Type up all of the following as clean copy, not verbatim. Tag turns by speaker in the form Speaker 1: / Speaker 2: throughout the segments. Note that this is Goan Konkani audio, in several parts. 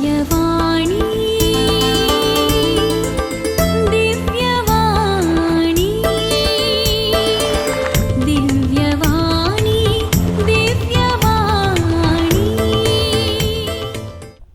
Speaker 1: दिव्यवाणी, दिव्यवाणी, दिव्यवाणी, दिव्यवाणी.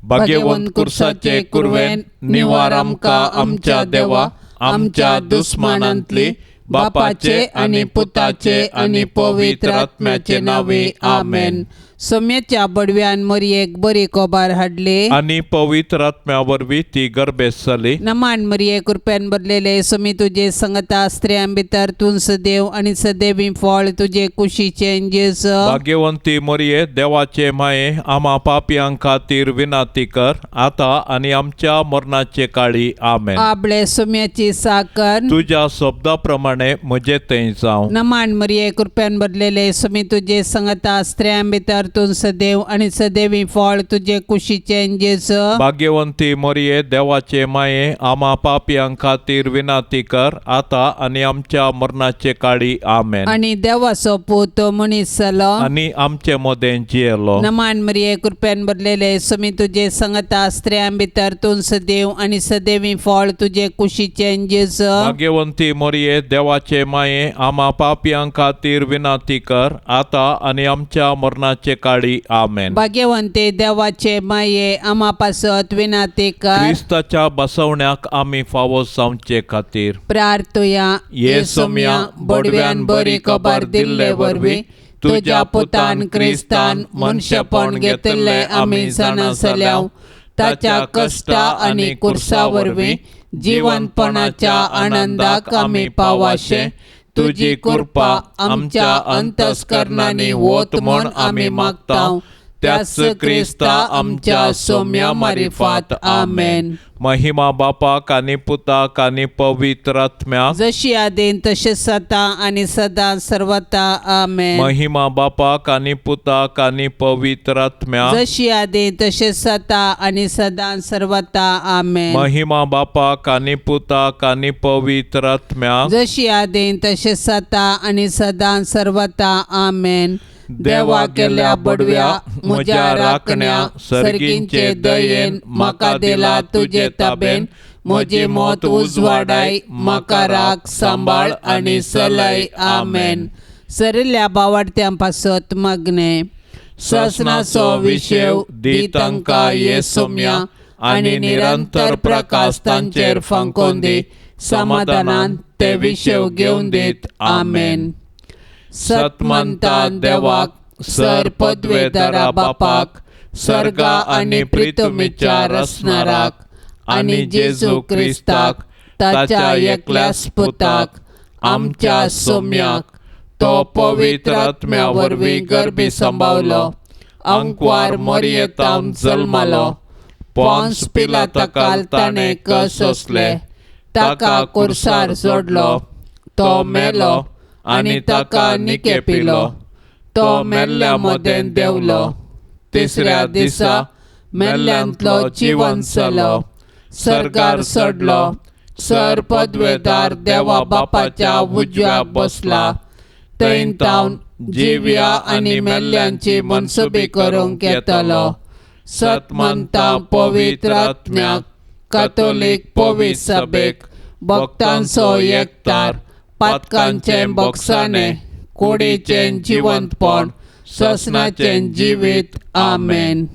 Speaker 2: भाग्यवंत कुर्साचे कुरवेन निवार आमकां आमच्या देवा आमच्या दुस्मानांतली बापाचे आनी पुताचे आनी पवित्र आत्म्याचे नावे आमेन.
Speaker 3: सोम्याच्या बडव्यान मरयेक बरी कोबार हाडली.
Speaker 2: आनी पवित्र आत्म्या वरवीं ती गर्भेस्त जाली.
Speaker 3: नमान मरिये, कृपेन भरलेले, सुमी तुजे संगता, स्त्रियां भितर तूं सदैव आनी सदैवी फळ तुजे कुशीचें जेजू.
Speaker 2: भाग्यवंती मोरये, देवाचे माये, आमा पापयां खातीर विनाती कर आतां आनी आमच्या मरणाचे काळी. आमेन.
Speaker 3: आपले सुम्याची साकर.
Speaker 2: तुज्या शब्दा प्रमाणे म्हजे थंय जावं.
Speaker 3: नमान मरिये, कृपेन भरलेले, सुमी तुजे संगता, स्त्रियां भितर तूं सदैव आनी सदैवी फळ तुजे कुशीचें जेजू.
Speaker 2: भाग्यवंती मोरये, देवाचे माये, आमा पापयां खातीर विनाती कर आतां आनी आमच्या मरणाचे काळी. आमेन.
Speaker 3: आनी देवाचो पूत मनीस जालो.
Speaker 2: आनी आमचे मदें जियेलो.
Speaker 3: नमान मरिये, कृपेन भरलेले, सुमी तुजे संगता, स्त्रियां भितर तूं सदैव आनी सदैवी फळ तुजे कुशीचें जेजू.
Speaker 2: भाग्यवंती मोरये, देवाचे माये, आमा पापयां खातीर विनाती कर आतां आनी आमच्या मरणाचे काळी. आमेन.
Speaker 3: भाग्यवंते देवाचे माये, आमा पासत विनाती कर.
Speaker 2: क्रिस्ताच्या बसवण्याक आमी फावो जावचे खातीर
Speaker 3: प्रार्थुया.
Speaker 2: ये सोम्या, बडव्यान बरी खबर दिल्ले वरवीं तुज्या पुतान क्रिस्तान मनशेपण घेतिल्लें आमी जाणा जाल्याव,
Speaker 3: ताच्या कश्टा आनी कुर्सा वरवीं जिवनपणाच्या आनंदाक आमी पावाशे तुजी कृपा आमच्या अंतस्करणांनी वत म्हूण आमी मागता,
Speaker 2: त्याच क्रिस्ता आमच्या सोम्या मारिफात.
Speaker 3: आमेन.
Speaker 2: महिमा बापाक आनी पुताक आनी पवित्र आत्म्याक.
Speaker 3: जशी आदीन तशें सता आनी सदां सर्वता. आमेन.
Speaker 2: महिमा बापाक आनी पुताक आनी पवित्र आत्म्याक.
Speaker 3: जशी आदीन तशें सता आनी सदां सर्वता. आमेन.
Speaker 2: महिमा बापाक आनी पुताक आनी पवित्र आत्म्याक.
Speaker 3: जशी आदीन तशें सता आनी सदां सर्वता. आमेन.
Speaker 2: देवा केल्या बडव्या म्हज्या राखण्या, सर्गींचे दयेन म्हाका दिला तुजे ताबेन, म्हजी मत उजवाडाय, म्हाका राख सांबाळ आनी सलय.
Speaker 3: आमेन. सरिल्ल्या बावाडत्यां पासत मागणें.
Speaker 2: ससनाचो विशेव दी तांकां ये सोम्या आनी निरंतर प्रकाश तांचेर फांकोवन दी, समाधानान ते विशेव घेवन दीत. आमेन. सतमंता देवाक, सर पदवेदारा बापाक, सर्गा आनी प्रितुमीच्या रसणाराक आनी जेजू क्रिस्ताक
Speaker 3: ताच्या एकल्याच पुताक, आमच्या सोम्याक,
Speaker 2: तो पवित्र आत्म्या वरवीं गर्भी संभावलो, अंकवार मोरयेतावन जल्मालो, पोन्स पिलाताकाल ताणें कस सोंसले,
Speaker 3: ताका कुर्सार जोडलो,
Speaker 2: तो मेलो आनी ताका निकेपिलो, तो मेल्ल्या मदें देंवलो, तिसऱ्या दिसा मेल्ल्यांतलो जिवन जालो, सर्गार चडलो,
Speaker 3: सर पदवेदार देवा बापाच्या उजव्याक बसला, थंय तावन जिव्या आनी मेल्ल्यांची मनसुबी करूंक येतलो.
Speaker 2: सतमंता पवित्र आत्म्याक, कातोलीक पवित्र सभेक,
Speaker 3: भक्तांचो एकतार, पातकांचें बोगसाणें, कुडीचें जिवंतपण, ससनाचें जिवीत. आमेन.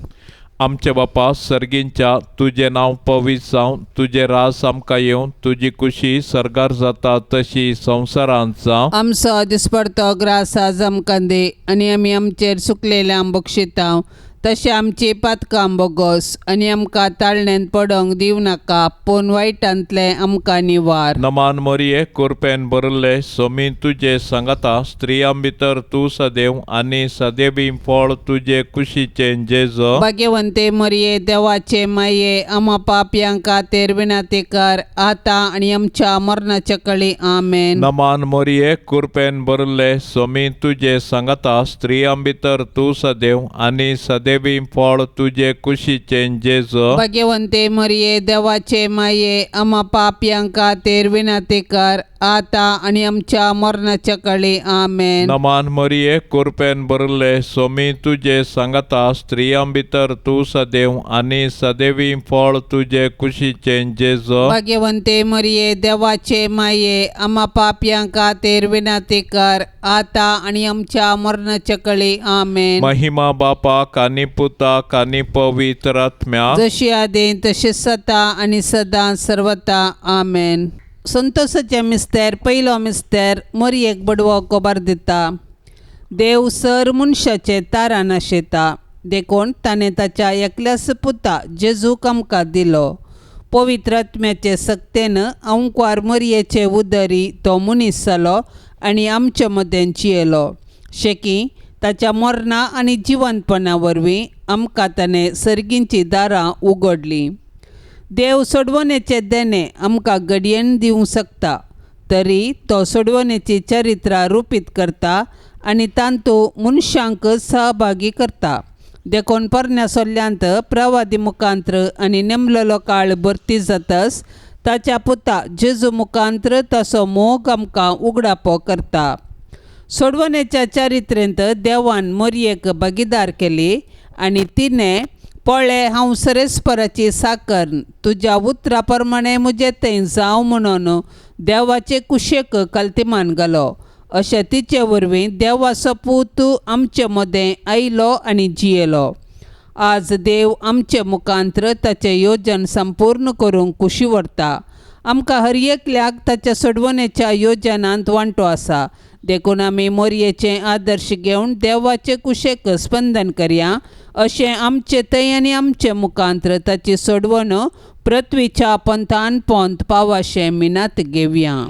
Speaker 2: आमचे बापा सर्गींच्या, तुजें नांव पवित्र जावं, तुजें रास आमकां येवं, तुजी कुशी सर्गार जाता तशी संवसारांत जावं.
Speaker 3: आमचो दिसपडतो ग्रास आज आमकां दी आनी आमी आमचेर सुकलेल्यांक बक्षितांव तशें आमची पातकां बोगोस आनी आमकां ताळण्यांत पडोंक दिवं नाका, पूण वायटांतलें आमकां निवार.
Speaker 2: नमान मोरये, कुरपेन भरिल्ले, सोमी तुजे सांगाता, स्त्रियां भितर तूं सदैव आनी सदैवी फळ तुजे कुशीचें जेजो.
Speaker 3: भाग्यवंते मरये, देवाचे माये, आमा पापयां खातीर विनंती कर आतां आनी आमच्या मरणाच्या कळी. आमेन.
Speaker 2: नमान मोरये, कुरपेन भरिल्ले, सोमी तुजे सांगाता, स्त्रियां भितर तूं सदैव आनी सदैव सदैवी फळ तुजे कुशीचें जेजू.
Speaker 3: भाग्यवंते मरिये देवाचे माये आमा पापयां खातीर विनंती कर आता आनी आमच्या मरणाच्या कळी. आमेन.
Speaker 2: नमान मरिये, कृपेन भरले, सोमी तुजे सांगाता, स्त्रियां भितर तूं सदैव आनी सदैवी फळ तुजे कुशीचें जेजू.
Speaker 3: भाग्यवंते मरिये देवाचे माये आमा पापयां खातीर विनंती कर आता आनी आमच्या मरणाच्या कळी. आमेन.
Speaker 2: महिमा बापाक आनी पुताक आनी पवित्र आत्म्याक,
Speaker 3: जशी आदी तशी सता आनी सदां सर्वता. आमेन. संतोषाचे मिस्तेर. पयलो मिस्तेर. मोरयेक बडवो खबर दिता. देव सर मनशाचे तारान आशेता देखून ताणें ताच्या एकल्याच पुता जेजूक आमकां दिलो. पवित्र आत्म्याचे सक्तेन अंकवार मोरयेचे उदरी तो मनीस जालो आनी आमचे मदें जियेलो. शेकी ताच्या मरणा आनी जिवंतपणा वरवीं आमकां ताणें सर्गींचीं दारां उगडलीं. देव सोडवणेचे देणें आमकां घडयेन दिवंक शकता तरी तो सोडवणेची चरित्रां रुपीत करता आनी तांतू मनशांक सहभागी करता. देखून पोरण्या सोल्ल्यांत प्रवादी मुखांत्र आनी नेमलेलो काळ भरती जातस ताच्या पुता जेजू मुखांत्र ताचो मोग आमकां उगडापो करता. सोडवणेच्या चारित्रेंत देवान मोरयेक भागीदार केली आनी तिणें पळय हांव सरेस्पराची साकर तुज्या उतरा प्रमाणें म्हजें थंय जावं म्हणून देवाचे कुशेक कल्तिमान घालो. अशें तिचे वरवीं देवाचो पूत आमचे मदें आयलो आनी जियेलो. आज देव आमचे मुखांत्र ताचें योजन संपूर्ण करूंक खुशी व्हरता. आमकां हर एकल्याक ताच्या सोडवणेच्या योजनांत वांटो आसा देखून आमी मोरयेचें आदर्श घेवन देवाचे कुशेक स्पंदन करया. अशें आमचे थंय आनी आमचे मुखांत्र ताची सोडवण पृथ्वीच्या पंथान पोंत पावाशें मिनात घेवया.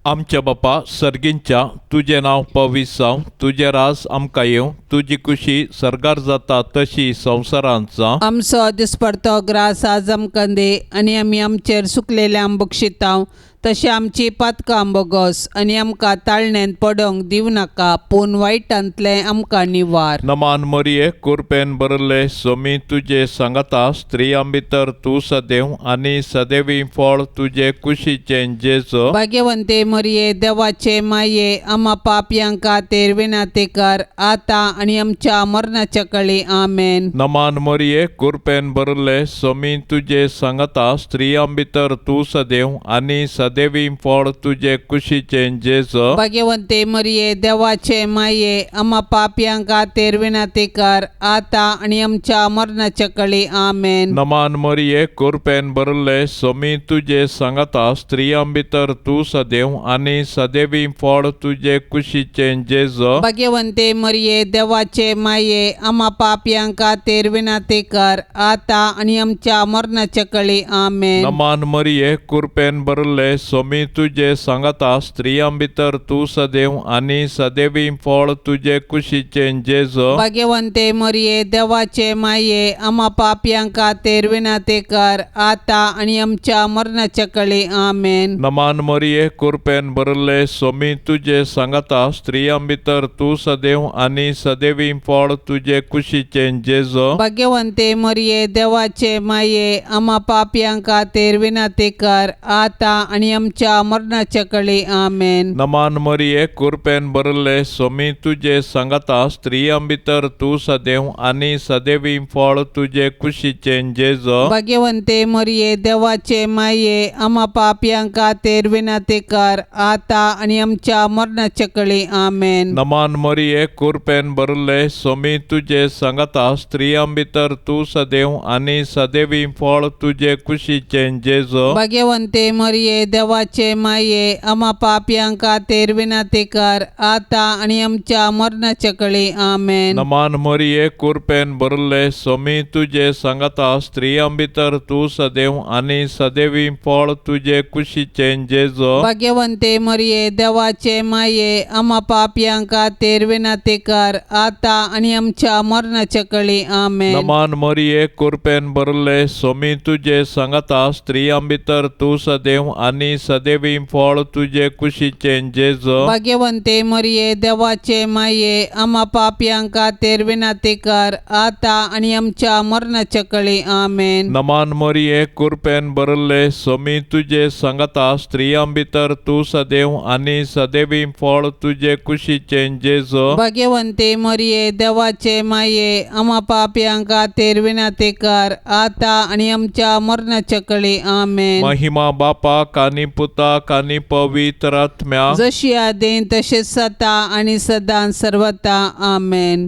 Speaker 2: आमच्या बापा सर्गींच्या, तुजें नांव पवित्र जावं, तुजें राज आमकां येवं, तुजी कुशी सर्गार जाता तशी संवसारांत जावं.
Speaker 3: आमचो दिसपडतो ग्रास आज आमकां दी आनी आमी आमचेर सुकलेल्यांक बक्षितांव तशें आमची पातकां बोगस आनी आमकां ताळण्यांत पडोंक दिवं नाका पूण वायटांतलें आमकां निवार.
Speaker 2: नमान मरिये, कृपेन भरले, सोमी तुजे सांगाता, स्त्रियां भितर तूं सदैव आनी सदैवी फळ तुजे कुशीचें जेजू.
Speaker 3: भाग्यवंते मरिये देवाचे माये आमा पापयां खातीर विनंती कर आता आनी आमच्या मरणाच्या कळी. आमेन.
Speaker 2: नमान मरिये, कृपेन भरले, सोमी तुजे सांगाता, स्त्रियां भितर तूं सदैव आनी सदैवी फळ तुजे कुशीचें जेजू.
Speaker 3: भाग्यवंते मरिये देवाचे माये आमा पापयां खातीर विनंती कर आता आनी आमच्या मरणाच्या कळी. आमेन.
Speaker 2: नमान मरिये, कृपेन भरले, सोमी तुजे सांगाता, स्त्रियां भितर तूं सदैव आनी सदैवी फळ तुजे कुशीचें जेजू.
Speaker 3: भाग्यवंते मरिये देवाचे माये आमा पापयां खातीर विनंती कर आता आनी आमच्या मरणाच्या कळी. आमेन.
Speaker 2: नमान मरिये, कृपेन भरले, सोमी तुजे सांगाता, स्त्रियां भितर तूं सदैव आनी सदैवी फळ तुजे कुशीचें जेजू.
Speaker 3: भाग्यवंते मरिये देवाचे माये आमा पापयां खातीर विनंती कर आता आनी आमच्या मरणाच्या कळी. आमेन.
Speaker 2: नमान मरिये, कृपेन भरले, सोमी तुजे सांगाता, स्त्रियां भितर तूं सदैव आनी सदैवी फळ तुजे कुशीचें जेजू.
Speaker 3: भाग्यवंते मरिये देवाचे माये आमा पापयां खातीर विनंती कर आता आनी आमच्या मरणाच्या कळी. आमेन.
Speaker 2: नमान मरिये, कृपेन भरले, सोमी तुजे सांगाता, स्त्रियां भितर तूं सदैव आनी सदैवी फळ तुजे कुशीचें जेजू.
Speaker 3: भाग्यवंते मरिये देवाचे माये आमा पापयां खातीर विनंती कर आता आनी आमच्या मरणाच्या कळी. आमेन.
Speaker 2: नमान मरिये, कृपेन भरले, सोमी तुजे सांगाता, स्त्रियां भितर तूं सदैव आनी सदैवी फळ तुजे कुशीचें जेजू.
Speaker 3: भाग्यवंते मरिये देवाचे माये आमा पापयां खातीर विनंती कर आता आनी आमच्या मरणाच्या कळी. आमेन.
Speaker 2: नमान मरिये, कृपेन भरले, सोमी तुजे सांगाता, स्त्रियां भितर तूं सदैव आनी सदैवी फळ तुजे कुशीचें जेजू.
Speaker 3: भाग्यवंते मरिये देवाचे माये आमा पापयां खातीर विनंती कर आता आनी आमच्या मरणाच्या कळी. आमेन.
Speaker 2: नमान मरिये, कृपेन भरले, सोमी तुजे सांगाता, स्त्रियां भितर तूं सदैव आनी आनी सदैवी फळ तुजे कुशीचें जेजो.
Speaker 3: भाग्यवंते मरिये, देवाचे माये, आमा पापयां खातीर विनंती कर, आतां आनी आमच्या मरणाच्या कळी. आमेन.
Speaker 2: नमान मोरये, कुरपेन भरले, सोमी तुजे सांगाता, स्त्रियां भितर तूं सदैव आनी सदैवी फळ तुजे कुशीचें जेजो.
Speaker 3: भाग्यवंते मरिये, देवाचे माये, आमा पापयां खातीर विनंती कर, आतां आनी आमच्या मरणाच्या कळी. आमेन.
Speaker 2: महिमा बापाक आनी पुताक आनी पवित्र आत्म्याक,
Speaker 3: जशी आदीं तशें सता आनी सदां सर्वता. आमेन.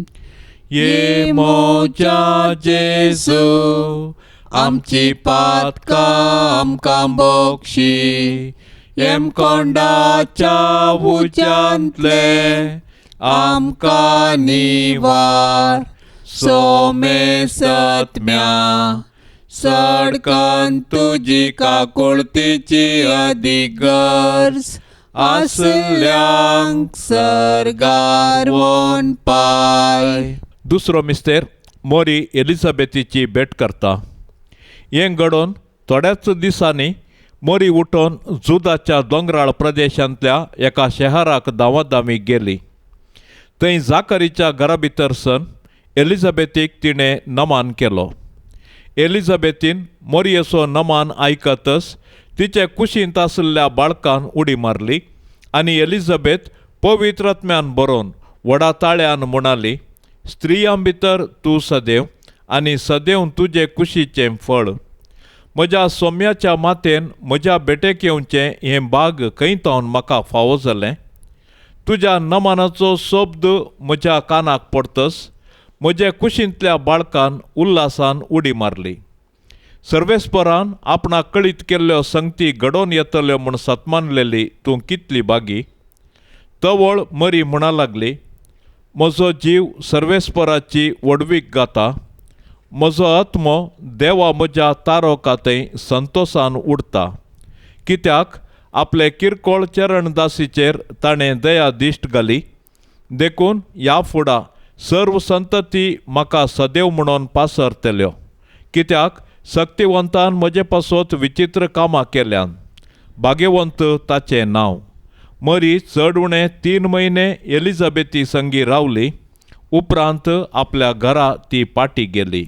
Speaker 2: ये मोजा जेजू, आमची पातकां आमकां बक्षी, येमकोंडाच्या उज्यांतले आमकां निवार, सोमेसत्म्या सडकन तुजी काकुळतीची अदीक गरज आसल्यांक सर्गार वोन पाय. दुसरो मिस्तेर, मोरी एलिझाबेथीची भेट करता. हें घडोवन थोड्याच दिसांनी मोरी उठोवन जुदाच्या दोंगराळ प्रदेशांतल्या एका शहराक धांवाधांवी गेली. थंय जाकरीच्या घरा भितर सन एलिझाबेथीक तिणें नमान केलो. एलिझाबेथीन मोरयेचो नमान आयकतच तिचे कुशींत आशिल्ल्या बाळकान उडी मारली आनी एलिझाबेथ पवित्र आत्म्यान बरोवन व्हडा ताळ्यान म्हणाली, स्त्रियां भितर तूं सदैव आनी सदैव तुजे कुशीचें फळ. म्हज्या सोम्याच्या मातेन म्हज्या भेटेक येवचें हें बाग खंय तावन म्हाका फावो जालें? तुज्या नमानाचो शब्द म्हज्या कानाक पडतच म्हजे कुशींतल्या बाळकान उल्हासान उडी मारली. सर्वेस्परान आपणाक कळीत केल्ल्यो संगती घडोवन येतल्यो म्हूण सतमानलेली तूं कितली बागी. तवळ मरी म्हणा लागली, म्हजो जीव सर्वेस्पराची व्हडवीक गाता, म्हजो आत्मो देवा म्हज्या तारोका थंय संतोसान उडता, कित्याक आपले किरकोळ चरणदासीचेर ताणें दया दिश्ट घाली. देखून ह्या फुडा सर्व संतती म्हाका सदैव म्हणून पासरतल्यो, कित्याक सक्तिवंतान म्हजे पासत विचित्र कामां केल्यान. भाग्यवंत ताचें नांव. मरी चड उणें 3 म्हयने एलिझाबेथी संगी रावली. उपरांत आपल्या घरा ती पाटी गेली.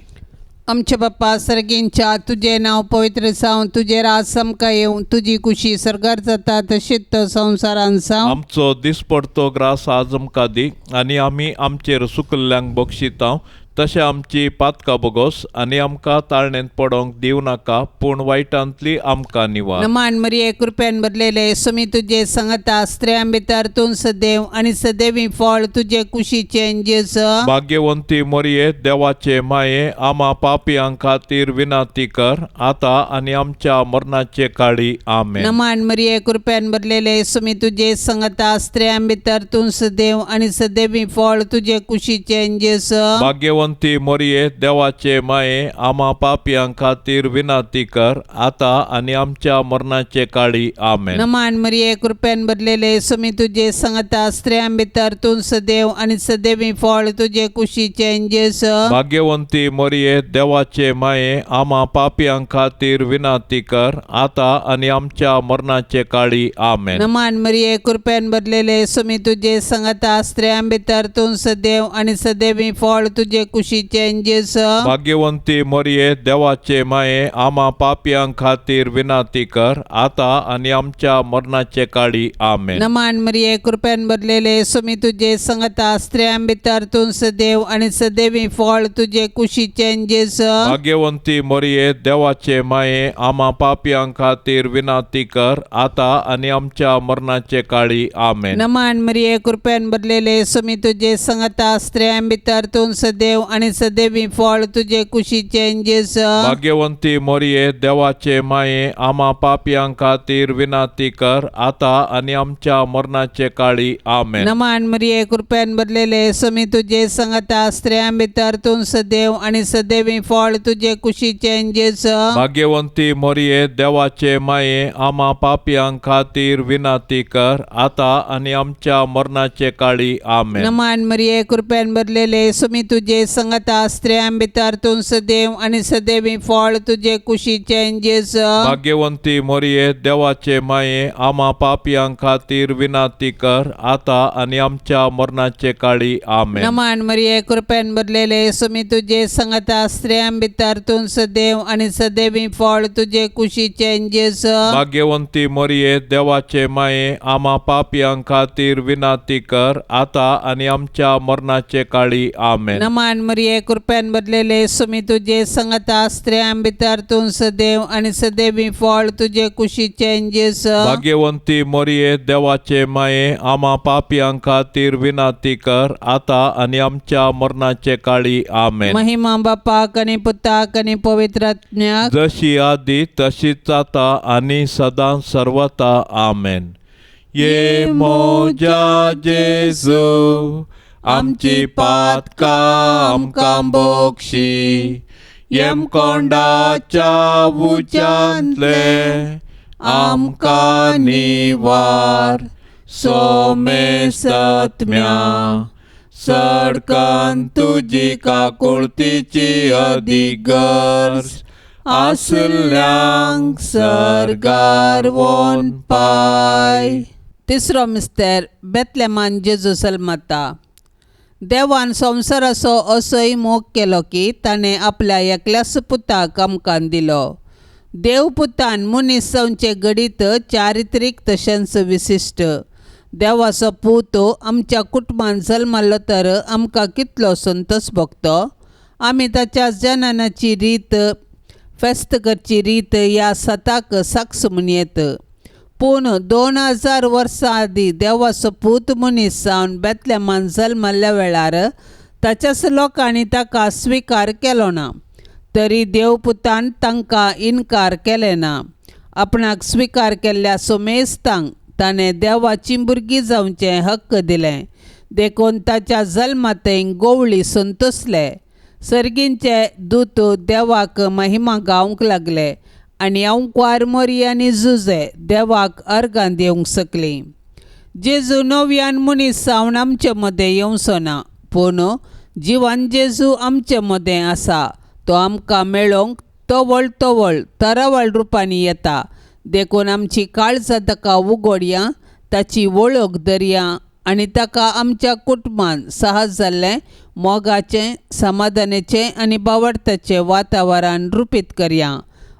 Speaker 3: आमच्या बाप्पा सर्गींच्या, तुजें नांव पवित्र जावं, तुजें राज आमकां येवं, तुजी कुशी सर्गार जाता तशीच तो संवसारान जावं.
Speaker 2: आमचो दिसपडतो ग्रास आज आमकां दी आनी आमी आमचेर सुकल्ल्यांक बक्षितांव तशें आमची पातकां बोगोस आनी आमकां ताळणेंत पडोंक दिवं नाका, पूण वायटांतली आमकां निवार.
Speaker 3: नमान मरिये, कृपेन भरलेले, सुमी तुजे संगता, स्त्रियां भितर तूं सदैव आनी सदैवी फळ तुजे कुशीचें जेजू.
Speaker 2: भाग्यवंती मरिये, देवाचे माये, आमा पापयां खातीर विनंती कर, आतां आनी आमच्या मरणाचे काळी. आमेन.
Speaker 3: नमान मरिये, कृपेन भरलेले, सुमी तुजे संगता, स्त्रियां भितर तूं सदैव आनी सदैवी फळ तुजे कुशीचें जेजू.
Speaker 2: भाग्यवंती मोरये, देवाचे माये, आमा पापयां खातीर विनंती कर, आतां आनी आमच्या मरणाचे काळी. आमेन.
Speaker 3: नमान मरिये, कृपेन भरलेले, सुमी तुजे संगता, स्त्रियां भितर तूं सदैव आनी सदैवी फळ तुजे कुशीचें जेजू.
Speaker 2: भाग्यवंती मोरये, देवाचे माये, आमा पापयां खातीर विनंती कर, आतां आनी आमच्या मरणाचे काळी. आमेन.
Speaker 3: नमान मरिये, कृपेन भरलेले, सुमी तुजे संगता, स्त्रियां भितर तूं सदैव आनी सदैवी फळ तुजे कुशीचें जेजू.
Speaker 2: भाग्यवंती मोरये, देवाचे माये, आमा पापयां खातीर विनंती कर, आतां आनी आमच्या मरणाचे काळी. आमेन.
Speaker 3: नमान मरिये, कृपेन भरलेले, सुमी तुजे संगता, स्त्रियां भितर तूं सदैव आनी सदैवी फळ तुजे कुशीचें जेजू.
Speaker 2: भाग्यवंती मोरये, देवाचे माये, आमा पापयां खातीर विनंती कर, आतां आनी आमच्या मरणाचे काळी. आमेन.
Speaker 3: नमान मरिये, कृपेन भरलेले, सुमी तुजे संगता, स्त्रियां भितर तूं सदैव आनी सदैवी फळ तुजे कुशीचें जेजू.
Speaker 2: भाग्यवंती मोरये, देवाचे माये, आमा पापयां खातीर विनंती कर, आतां आनी आमच्या मरणाचे काळी. आमेन.
Speaker 3: नमान मरिये, कृपेन भरलेले, सुमी तुजे संगता, स्त्रियां भितर तूं सदैव आनी सदैवी फळ तुजे कुशीचें जेजू.
Speaker 2: भाग्यवंती मोरये, देवाचे माये, आमा पापयां खातीर विनंती कर, आतां आनी आमच्या मरणाचे काळी. आमेन.
Speaker 3: नमान मरिये, कृपेन भरलेले, सुमी तुजे संगता स्त्रियां भितर तूं सदैव आनी सदैवी फळ तुजे कुशीचें जेजू.
Speaker 2: भाग्यवंती मोरये देवाचे माये आमा पापयां खातीर विनंती कर आता आनी आमच्या मरणाचे काळी. आमेन.
Speaker 3: नमान मरिये कृपेन भरलेले सुमी तुजे संगता स्त्रियां भितर तूं सदैव आनी सदैवी फळ तुजे कुशीचें जेजू.
Speaker 2: भाग्यवंती मोरये देवाचे माये आमा पापयां खातीर विनंती कर आता आनी आमच्या मरणाचे काळी. आमेन.
Speaker 3: नमान मरिये कृपेन भरलेले सुमी तुजे संगता स्त्रियां भितर तूं सदैव आनी सदैवी फळ तुजे कुशीचें जेजू.
Speaker 2: भाग्यवंती मोरये देवाचे माये आमा पापयां खातीर विनंती कर आता आनी आमच्या मरणाचे काळी. आमेन.
Speaker 3: महिमा बापाक आनी पुताक आनी पवित्र आत्म्याक.
Speaker 2: जशी आदी तशीच आता आनी सदां सर्वता. आमेन. ये मोजा जेजू आमची पातकां आमकां बोक्षी यमकोंडाच्या उच्यांतले आमकां निवार सोमेसत्म्या सडकन तुजी काकुळतीची अधिगर्ज आसल्यांक सर्गार वोन पाय.
Speaker 3: तिसरो मिस्तेर बेतलेमान जेजू जल्मता. देवान संवसाराचो असोय मोग केलो की ताणें आपल्या एकल्याच पुताक आमकां दिलो. देव पुतान मनीस जावचें घडीत चारित्रीक तशेंच विशिश्ट. देवाचो पूत आमच्या कुटुंबान जल्मलो तर आमकां कितलो संतोश भोगतो. आमी ताच्या जननाची रीत फेस्त करची रीत ह्या सताक साक्ष म्हूण येत. पूण 2000 वर्सां आदीं देवाचो पूत मनीस जावन बेतलेमान जल्मल्ल्या वेळार ताच्याच लोकांनी ताका स्विकार केलो ना तरी देवपुतान तांकां इनकार केलें ना. आपणाक स्विकार केल्ल्या सोमेस्तांक ताणें देवाचीं भुरगीं जावचें हक्क दिलें. देखून ताच्या जल्माथंय गोवळी संतोसले. सर्गींचे दूत देवाक महिमा गावंक लागले आनी अंकवार मोरी आनी जुजे देवाक अर्गां दिवंक शकलीं. जेजू नव्यान मनीस जावन आमचे मदें येवचो ना पूण जिवान जेजू आमचे मदें आसा. तो आमकां मेळोवंक तवळ तवळ तरावळ रुपांनी येता. देखून आमची काळजां ताका उगडया, ताची वळख धरया आनी ताका आमच्या कुटुंबान सहज जाल्लें मोगाचें समाधानाचें आनी बावडताचें वातावरण रुपीत करया.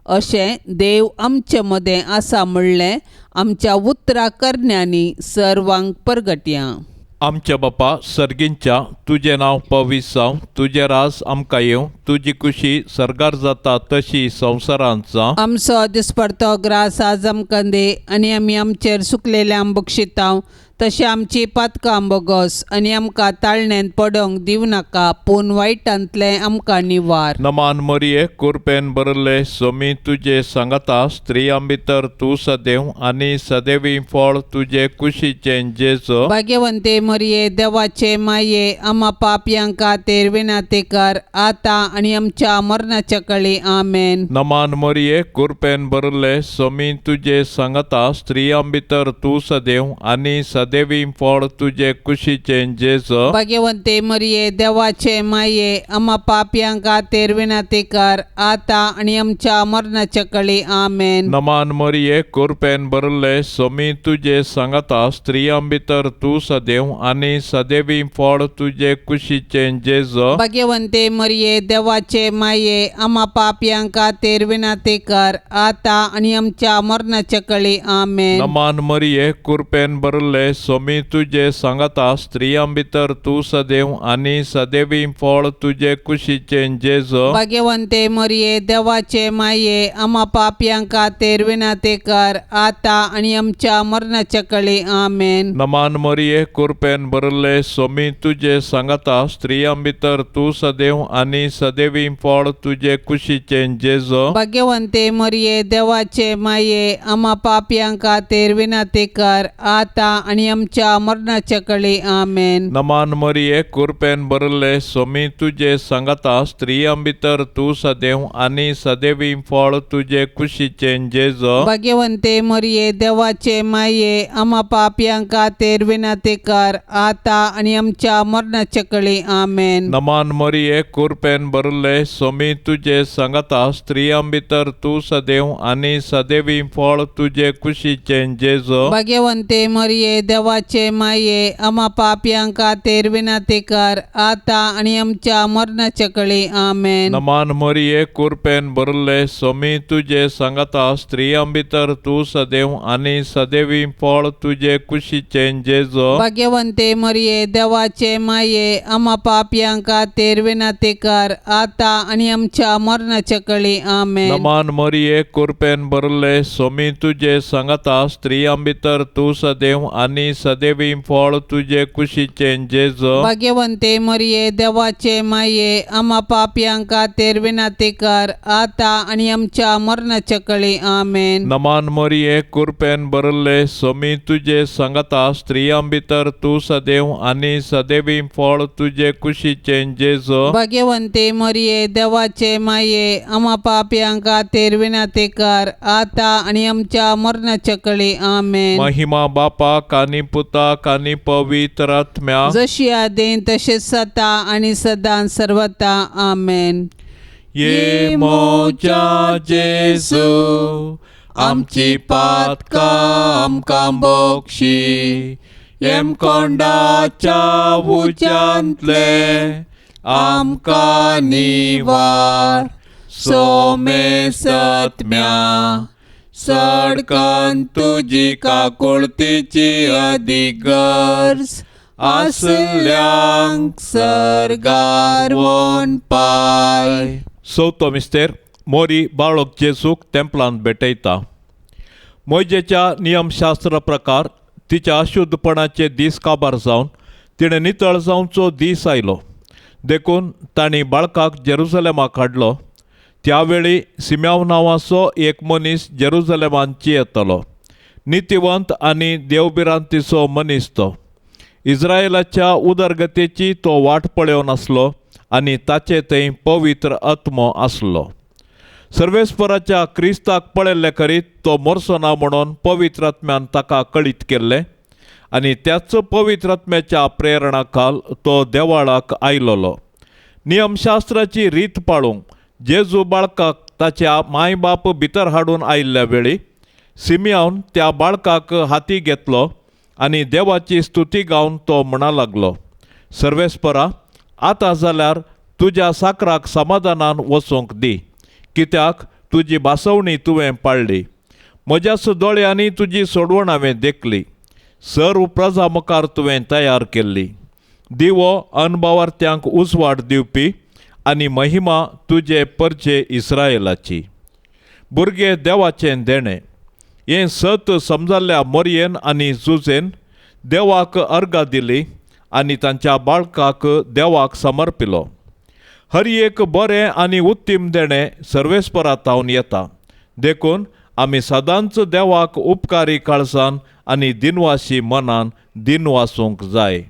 Speaker 3: अशें देव आमचे मदें आसा म्हणलें आमच्या उतरा करण्यांनी सर्वांक परगटया.
Speaker 2: आमच्या बापा सर्गींच्या तुजें नांव पवित्र जावं, तुजें राज आमकां येवं, तुजी खुशी सर्गार जाता तशी संवसारांत जावं.
Speaker 3: आमचो दिसपडतो ग्रास आज आमकां दी आनी आमी आमचेर सुकलेल्यांक बक्षितांव तशें आमची पातकां बोगस आनी आमकां ताळण्यांत पडोवंक दिवं नाका पूण वायटांतलें आमकां निवार.
Speaker 2: नमान मरिये कुरपेन भरले सोमी तुजे सांगाता स्त्रियां भितर तूं सदैव आनी सदैवी फळ तुजे कुशीचें जेजू.
Speaker 3: भाग्यवंते मरिये देवाचे माये आमा पापयां खातीर विनंती कर आतां आनी आमच्या मरणाच्या कळी. आमेन.
Speaker 2: नमान मरिये कुरपेन भरले सोमी तुजे सांगाता स्त्रियां भितर तूं सदैव आनी सदैवी फळ तुजे कुशीचें जेजू.
Speaker 3: भाग्यवंते मरिये देवाचे माये आमा पापयां खातीर विनंती कर आतां आनी आमच्या मरणाच्या कळी. आमेन.
Speaker 2: नमान मरिये कुरपेन भरले सोमी तुजे सांगाता स्त्रियां भितर तूं सदैव आनी सदैवी फळ तुजे कुशीचें जेजू.
Speaker 3: भाग्यवंते मरिये देवाचे माये आमा पापयां खातीर विनंती कर आतां आनी आमच्या मरणाच्या कळी. आमेन.
Speaker 2: नमान मरिये कुरपेन भरले सोमी तुजे सांगाता स्त्रियां भितर तूं सदैव आनी सदैवी फळ तुजे कुशीचें जेजू.
Speaker 3: भाग्यवंते मरिये देवाचे माये आमा पापयां खातीर विनंती कर आतां आनी आमच्या मरणाच्या कळी. आमेन.
Speaker 2: नमान मरिये कुरपेन भरले सोमी तुजे सांगाता स्त्रियां भितर तूं सदैव आनी सदैवी फळ तुजे कुशीचें जेजू.
Speaker 3: भाग्यवंते मरिये देवाचे माये आमा पापयां खातीर विनंती कर आतां आनी आनी आमच्या मरणाच्या कळी. आमेन.
Speaker 2: नमान मरिये, कुरपेन भरले, सोमी तुजे सांगाता, स्त्रियां भितर तूं सदैव आनी सदैवी फळ तुजे कुशीचें जेजो.
Speaker 3: भाग्यवंते मरिये, देवाचे माये, आमा पापयां खातीर विनंती कर, आता आनी आमच्या मरणाच्या कळी. आमेन.
Speaker 2: नमान मरिये, कुरपेन भरले, सोमी तुजे सांगाता, स्त्रियां भितर तूं सदैव आनी सदैवी फळ तुजे कुशीचें जेजो.
Speaker 3: भाग्यवंते मरिये, देवाचे माये, आमा पापयां खातीर विनंती कर, आता आनी आमच्या मरणाच्या कळी. आमेन.
Speaker 2: नमान मरिये, कुरपेन भरले, सोमी तुजे सांगाता, स्त्रियां भितर तूं सदैव आनी सदैवी फळ तुजे कुशीचें जेजो.
Speaker 3: भाग्यवंते मरिये, देवाचे माये, आमा पापयां खातीर विनंती कर, आता आनी आमच्या मरणाच्या कळी. आमेन.
Speaker 2: नमान मरिये, कुरपेन भरले, सोमी तुजे सांगाता, स्त्रियां भितर तूं सदैव आनी सदैवी फळ तुजे कुशीचें जेजो.
Speaker 3: भाग्यवंते मरिये, देवाचे माये, आमा पापयां खातीर विनंती कर, आता आनी आमच्या मरणाच्या कळी. आमेन.
Speaker 2: नमान मरिये, कुरपेन भरले, सोमी तुजे सांगाता, स्त्रियां भितर तूं सदैव आनी सदैवी फळ तुजे कुशीचें जेजो.
Speaker 3: भाग्यवंते मरिये, देवाचे माये, आमा पापयां खातीर विनंती कर, आता आनी आमच्या मरणाच्या कळी. आमेन.
Speaker 2: महिमा बापाक आनी पुताक आनी पवित्र आत्म्याक,
Speaker 3: जशी आदीं तशें सता आनी सदां सर्वता. आमेन.
Speaker 2: ये मोजा जेजू, आमची पातकां आमकां बक्षी, येमकोंडाच्या उज्यांतले आमकां निवार, सोमेसत्म्या सडकन तुजी काकुळतीची अदीक गरज आसल्यांक सर्गार वोन पाय. चवथो मिस्तेर. मोरी बाळक जेजूक तेंपलांत भेटयता. मोजेच्या नियमशास्त्र प्रकार तिच्या अशुद्धपणाचे दीस काबार जावन तिणें नितळ जावचो दीस आयलो, देखून तांणी बाळकाक जेरुजलेमाक हाडलो. त्या वेळी सिम्याव नांवाचो एक मनीस जेरुजलेमांत येतालो. नितीवंत आनी देवभिरांतीचो मनीस तो. इस्रायलाच्या उदरगतेची तो वाट पळोवन आसलो आनी ताचे थंय पवित्र आत्मो आसलो. सर्वेस्पराच्या क्रिस्ताक पळयल्ले करीत तो मरचो ना म्हणून पवित्र आत्म्यान ताका कळीत केल्लें आनी त्याच पवित्र आत्म्याच्या प्रेरणा खाल तो देवाळाक आयलोलो. नियमशास्त्राची रीत पाळूंक जेजू बाळकाक ताच्या माय बाप भितर हाडून आयिल्ल्या वेळी सिमियान त्या बाळकाक हाती घेतलो आनी देवाची स्तुती गावन तो म्हणा लागलो, सर्वेस्परा, आतां जाल्यार तुज्या साकराक समाधानान वचूंक दी, कित्याक तुजी भासवणी तुवें पाळ्ळी. म्हज्याच दोळ्यांनी तुजी सोडवण हांवें देखली, सर्व प्रजा मुखार तुवें तयार केल्ली. दिवो अनभावार्थ्यांक उजवाड दिवपी आनी महिमा तुजे परचे इस्रायलाची. भुरगे देवाचें देणें हें सत समजाल्ल्या मोरयेन आनी जुजेन देवाक अर्गां दिली आनी तांच्या बाळकाक देवाक समर्पिलो. हर एक बरें आनी उत्तीम देणें सर्वेस्परा थावन येता, देखून आमी सदांच देवाक उपकारी काळजान आनी दिनवाशी मनान दिनवासूंक जाय.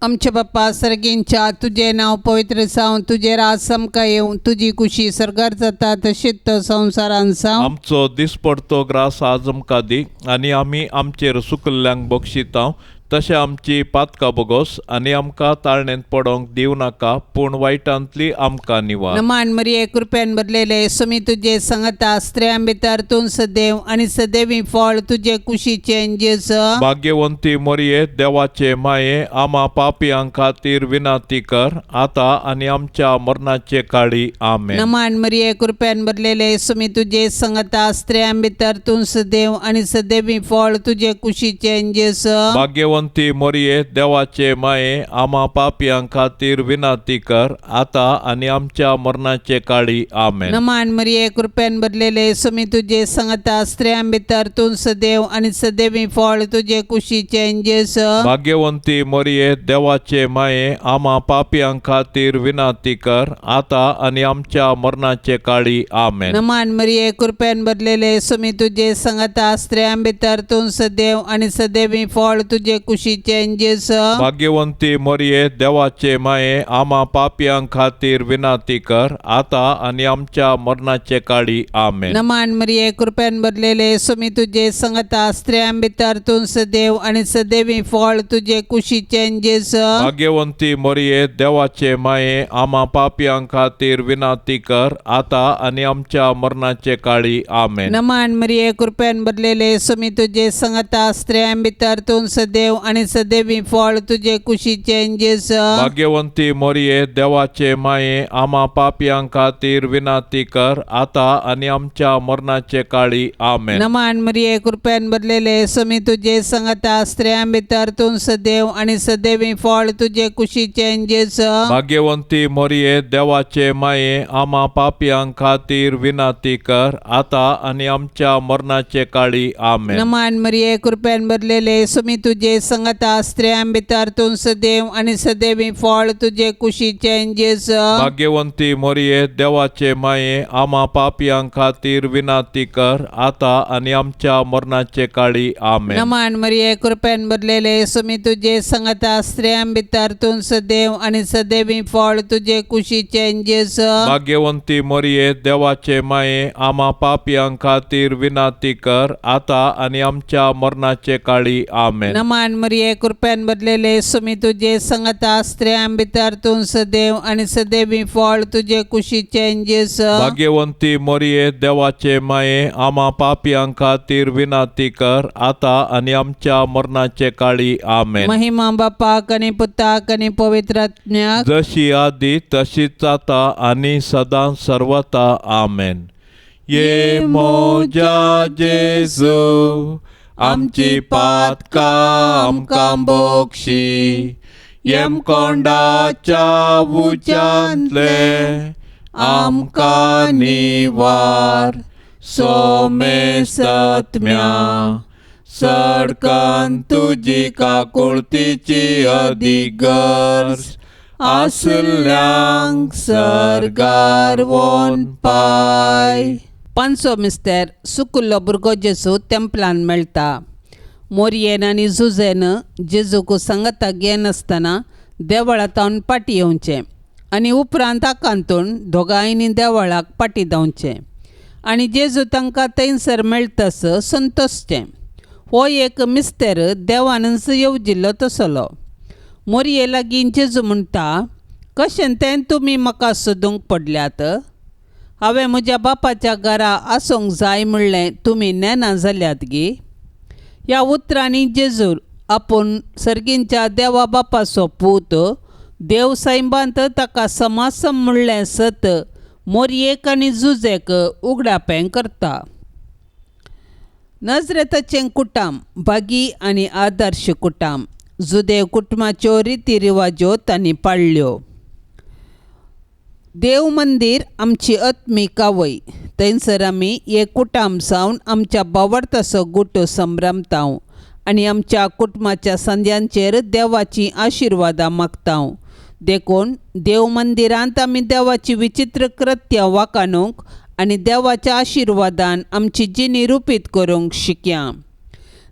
Speaker 3: आमचे बाप्पा सर्गींच्या, तुजें नांव पवित्र जावं, तुजें राज आमकां येवं, तुजी कुशी सर्गार जाता तशीच तो संवसारान जावं.
Speaker 2: आमचो दिसपडतो ग्रास आज आमकां दी आनी आमी आमचेर सुकल्ल्यांक बक्षितांव तशें आमची पातकां बोगोस आनी आमकां ताळणेंत पडोंक दिवं नाका, पूण वायटांतली आमकां निवार.
Speaker 3: नमान मरिये, कृपेन भरलेले, सुमी तुजे संगता, स्त्रियां भितर तूं सदैव आनी सदैवी फळ तुजे कुशीचें जेजू.
Speaker 2: भाग्यवंती मोरये, देवाचे माये, आमा पापयां खातीर विनंती कर, आतां आनी आमच्या मरणाचे काळी. आमेन.
Speaker 3: नमान मरिये, कृपेन भरलेले, सुमी तुजे संगता, स्त्रियां भितर तूं सदैव आनी सदैवी फळ तुजे कुशीचें जेजू.
Speaker 2: भाग्यवंती मोरये, देवाचे माये, आमा पापयां खातीर विनंती कर, आतां आनी आमच्या मरणाचे काळी. आमेन.
Speaker 3: नमान मरिये, कृपेन भरलेले, सुमी तुजे संगता, स्त्रियां भितर तूं सदैव आनी सदैवी फळ तुजे कुशीचें जेजू.
Speaker 2: भाग्यवंती मोरये, देवाचे माये, आमा पापयां खातीर विनंती कर, आतां आनी आमच्या मरणाचे काळी. आमेन.
Speaker 3: नमान मरिये, कृपेन भरलेले, सुमी तुजे संगता, स्त्रियां भितर तूं सदैव आनी सदैवी फळ तुजे कुशीचें जेजू.
Speaker 2: भाग्यवंती मोरये देवाचे माये आमा पापयां खातीर विनंती कर आतां आनी आमच्या मरणाचे काळी. आमेन.
Speaker 3: नमान मरिये कृपेन भरलेले सुमी तुजे संगता स्त्रियां भितर तूं सदैव आनी सदैवी फळ तुजे कुशीचें जेजू.
Speaker 2: भाग्यवंती मोरये देवाचे माये आमा पापयां खातीर विनंती कर आतां आनी आमच्या मरणाचे काळी. आमेन.
Speaker 3: नमान मरिये कृपेन भरलेले सुमी तुजे संगता स्त्रियां भितर तूं सदैव आनी सदैवी फळ तुजे कुशीचें जेजू.
Speaker 2: भाग्यवंती मोरये देवाचे माये आमा पापयां खातीर विनंती कर आतां आनी आमच्या मरणाचे काळी. आमेन.
Speaker 3: नमान मरिये कृपेन भरलेले सुमी तुजे संगता स्त्रियां भितर तूं सदैव आनी सदैवी फळ तुजे कुशीचें जेजू.
Speaker 2: भाग्यवंती मोरये देवाचे माये आमा पापयां खातीर विनंती कर आतां आनी आमच्या मरणाचे काळी. आमेन.
Speaker 3: नमान मरिये कृपेन भरलेले सुमी तुजे संगता स्त्रियां भितर तूं सदैव आनी सदैवी फळ तुजे कुशीचें जेजू.
Speaker 2: भाग्यवंती मोरये देवाचे माये आमा पापयां खातीर विनंती कर आतां आनी आमच्या मरणाचे काळी. आमेन.
Speaker 3: नमान मरिये कृपेन भरलेले सुमी तुजे संगता स्त्रियां भितर तूं सदैव आनी सदैवी फळ तुजे कुशीचें जेजू.
Speaker 2: भाग्यवंती मोरये देवाचे माये आमा पापयां खातीर विनंती कर आतां आनी आमच्या मरणाचे काळी. आमेन.
Speaker 3: नमान मरिये कृपेन भरलेले सुमी तुजे संगता स्त्रियां भितर तूं सदैव आनी सदैवी फळ तुजे कुशीचें जेजू.
Speaker 2: भाग्यवंती मोरये देवाचे माये आमा पापयां खातीर विनंती कर आतां आनी आमच्या मरणाचे काळी. आमेन.
Speaker 3: महिमा बापाक आनी पुताक आनी पवित्र आत्म्याक.
Speaker 2: जशी आदी तशीच आता आनी सदां सर्वता. आमेन. ये मोजा जेजू आमची पातकां आमकां बोक्षी यमकोंडाच्या उच्यांतले आमकां निवार सोमेसत्म्या सडकन तुजी काकुळतीची अदीक गरज आसल्यांक सर्गार वोन पाय.
Speaker 3: पांचो मिस्तेर सुकुल्लो भुरगो जेजू तेंपलान मेळटा. मोरयेन आनी जुजेन जेजूक सांगाताक घेनासतना देवळांत पाटी येवचें आनी उपरांत आकांतून दोगांयनी देवळाक पाटी धांवचें आनी जेजू तांकां थंयसर मेळटस संतोशचें. हो एक मिस्तेर देवानच येवजिल्लो तसलो. मोरये लागीं जेजू म्हणटा, कशें तें तुमी म्हाका सोदूंक पडल्यात? हांवें म्हज्या बापाच्या घरा आसूंक जाय म्हणलें तुमी नेना जाल्यात गी? ह्या उतरांनी जेजूर आपूण सर्गींच्या देवा बापाचो पूत, देव सायबांत ताका समासम म्हणलें सत मोरयेक आनी जुजेक उगडापें करता. नजरेताचें कुटाम भागी आनी आदर्श कुटाम. जुदेव कुटुंबाच्यो रिती रिवाज्यो तांणी पाळ्ळ्यो. देव मंदीर आमची आत्मीक आवय. थंयसर आमी एक कुटाम जावन आमच्या बावडताचो गुट संभ्रमताव आनी आमच्या कुटुंबाच्या संद्यांचेर देवाची आशिर्वादां मागताव. देखून देव मंदिरांत आमी देवाची विचित्र कृत्यां वाखाणूंक आनी देवाच्या आशिर्वादान आमची जिणी रुपीत करूंक शिकया.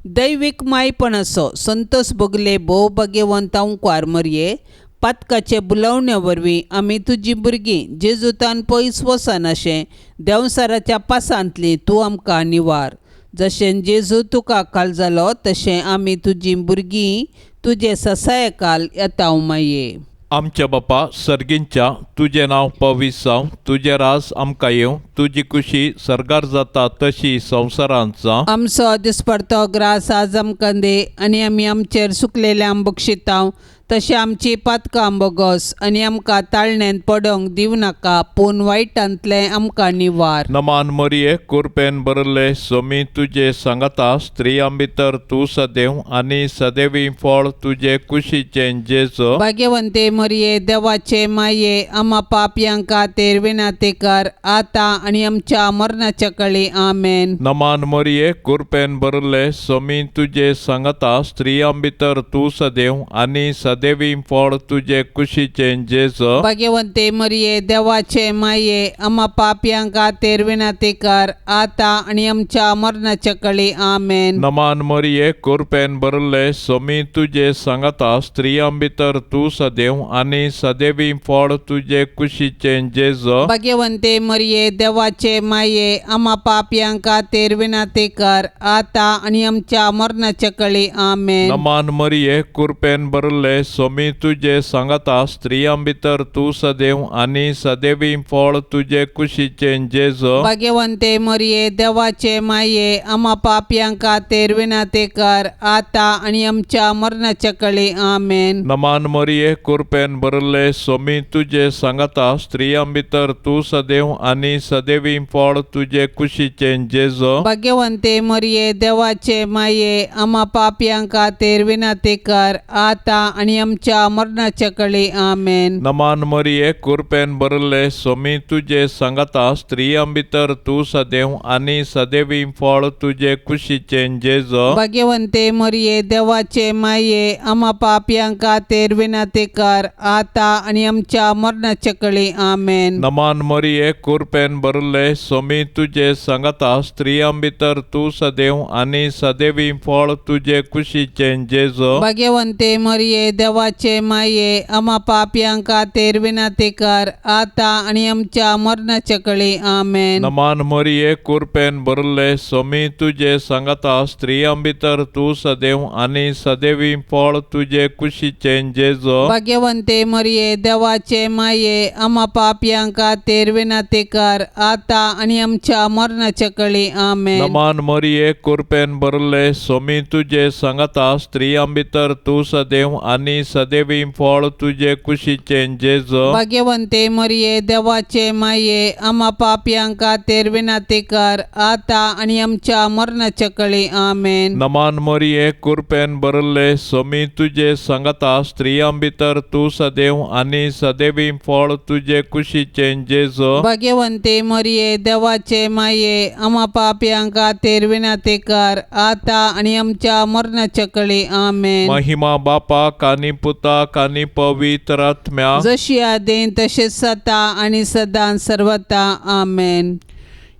Speaker 3: दैवीक मायपणाचो संतोष भोगले भोव भाग्यवंत अंकुआर मरये पातकाचे बुलवणे वरवीं आमी तुजी भुरगीं जेजुतान पयस वचनाशें देंवसाराच्या पासांतली तूं आमकां निवार. जशें जेजू तुका काल जालो तशें आमी तुजी भुरगीं तुजे ससायकाल येता माये.
Speaker 2: आमच्या बापा सर्गींच्या तुजें नांव पवित्र जावं, तुजें राज आमकां येवं, तुजी कुशी सर्गार जाता तशी संवसारांत जावं.
Speaker 3: आमचो दिसपडतो ग्रास आज आमकां दी आनी आमी आमचेर सुकलेल्या बक्षितांव तशें आमची पातकां बोगस आनी आमकां ताळण्यांत पडोंक दिवं नाका पूण वायटांतलें आमकां निवार.
Speaker 2: नमान मरिये कुरपेन भरले सोमी तुजे सांगाता, स्त्रियां भितर तूं सदैव आनी सदैवी फळ तुजे कुशीचें जेजू.
Speaker 3: भाग्यवंते मरिये देवाचे माये आमा पापयां खातीर विनाते कर आतां आनी आमच्या मरणाच्या कळी. आमेन.
Speaker 2: नमान मरिये कुरपेन भरले सोमी तुजे सांगाता, स्त्रियां भितर तूं सदैव आनी सदैव सदेवी फळ तुजे कुशीचें जेजू.
Speaker 3: भाग्यवंते मरिये देवाचे माये आम्हा पापयां खातीर विनंती कर आता आनी आमच्या मरणाच्या कळी. आमेन.
Speaker 2: नमान मरिये, कृपेन भरले, सोमी तुजे सांगाता, स्त्रियां भितर तूं सदैव आनी सदैवी फळ तुजे कुशीचें जेजू.
Speaker 3: भाग्यवंते मरिये देवाचे माये आम्हा पापयां खातीर विनंती कर आता आनी आमच्या मरणाच्या कळी. आमेन.
Speaker 2: नमान मरिये, कृपेन भरले, सोमी तुजे सांगाता, स्त्रियां भितर तूं सदैव आनी सदैवी फळ तुजे कुशीचें जेजू.
Speaker 3: भाग्यवंते मरिये देवाचे माये आम्हा पापयां खातीर विनंती कर आता आनी आमच्या मरणाच्या कळी. आमेन.
Speaker 2: नमान मरिये, कृपेन भरले, सोमी तुजे सांगाता, स्त्रियां भितर तूं सदैव आनी सदैवी फळ तुजे कुशीचें जेजू.
Speaker 3: भाग्यवंते मरिये देवाचे माये आम्हा पापयां खातीर विनंती कर आता आनी आमच्या मरणाच्या कळी. आमेन.
Speaker 2: नमान मरिये, कृपेन भरले, सोमी तुजे सांगाता, स्त्रियां भितर तूं सदैव आनी सदैवी फळ तुजे कुशीचें जेजू.
Speaker 3: भाग्यवंते मरिये देवाचे माये आम्हा पापयां खातीर विनंती कर आता आनी आमच्या मरणाच्या कळी. आमेन.
Speaker 2: नमान मरिये, कृपेन भरले, सोमी तुजे सांगाता, स्त्रियां भितर तूं सदैव आनी सदैवी फळ तुजे कुशीचें जेजू.
Speaker 3: भाग्यवंते मरिये देवाचे माये आम्हा पापयां खातीर विनंती कर आता आनी आमच्या मरणाच्या कळी. आमेन.
Speaker 2: नमान मरिये, कृपेन भरले, सोमी तुजे सांगाता, स्त्रियां भितर तूं सदैव आनी सदैवी फळ तुजे कुशीचें जेजू.
Speaker 3: भाग्यवंते मरिये देवाचे माये आम्हा पापयां खातीर विनंती कर आता आनी आमच्या मरणाच्या कळी. आमेन.
Speaker 2: नमान मरिये, कृपेन भरले, सोमी तुजे सांगाता, स्त्रियां भितर तूं सदैव आनी सदैवी फळ तुजे कुशीचें जेजू.
Speaker 3: भाग्यवंते मरिये देवाचे माये आम्हा पापयां खातीर विनंती कर आता आनी आमच्या मरणाच्या कळी. आमेन.
Speaker 2: नमान मरिये, कृपेन भरले, सोमी तुजे सांगाता, स्त्रियां भितर तूं सदैव आनी सदैवी फळ तुजे कुशीचें जेजू.
Speaker 3: भाग्यवंते मरिये देवाचे माये आम्हा पापयां खातीर विनंती कर आता आनी आमच्या मरणाच्या कळी. आमेन.
Speaker 2: महिमा बापाक आनी पुताक आनी पवित्र आत्म्याक,
Speaker 3: जशी आदीं तशेंच सता आनी सदां सर्वता. आमेन.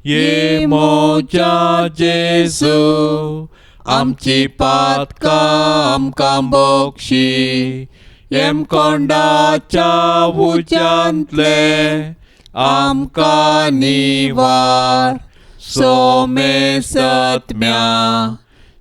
Speaker 2: ये मोजा जेजू, आमची पातकां आमकां बोक्षी, येमकोंडाच्या उज्यांतले आमकां निवार, सोमे सत्म्या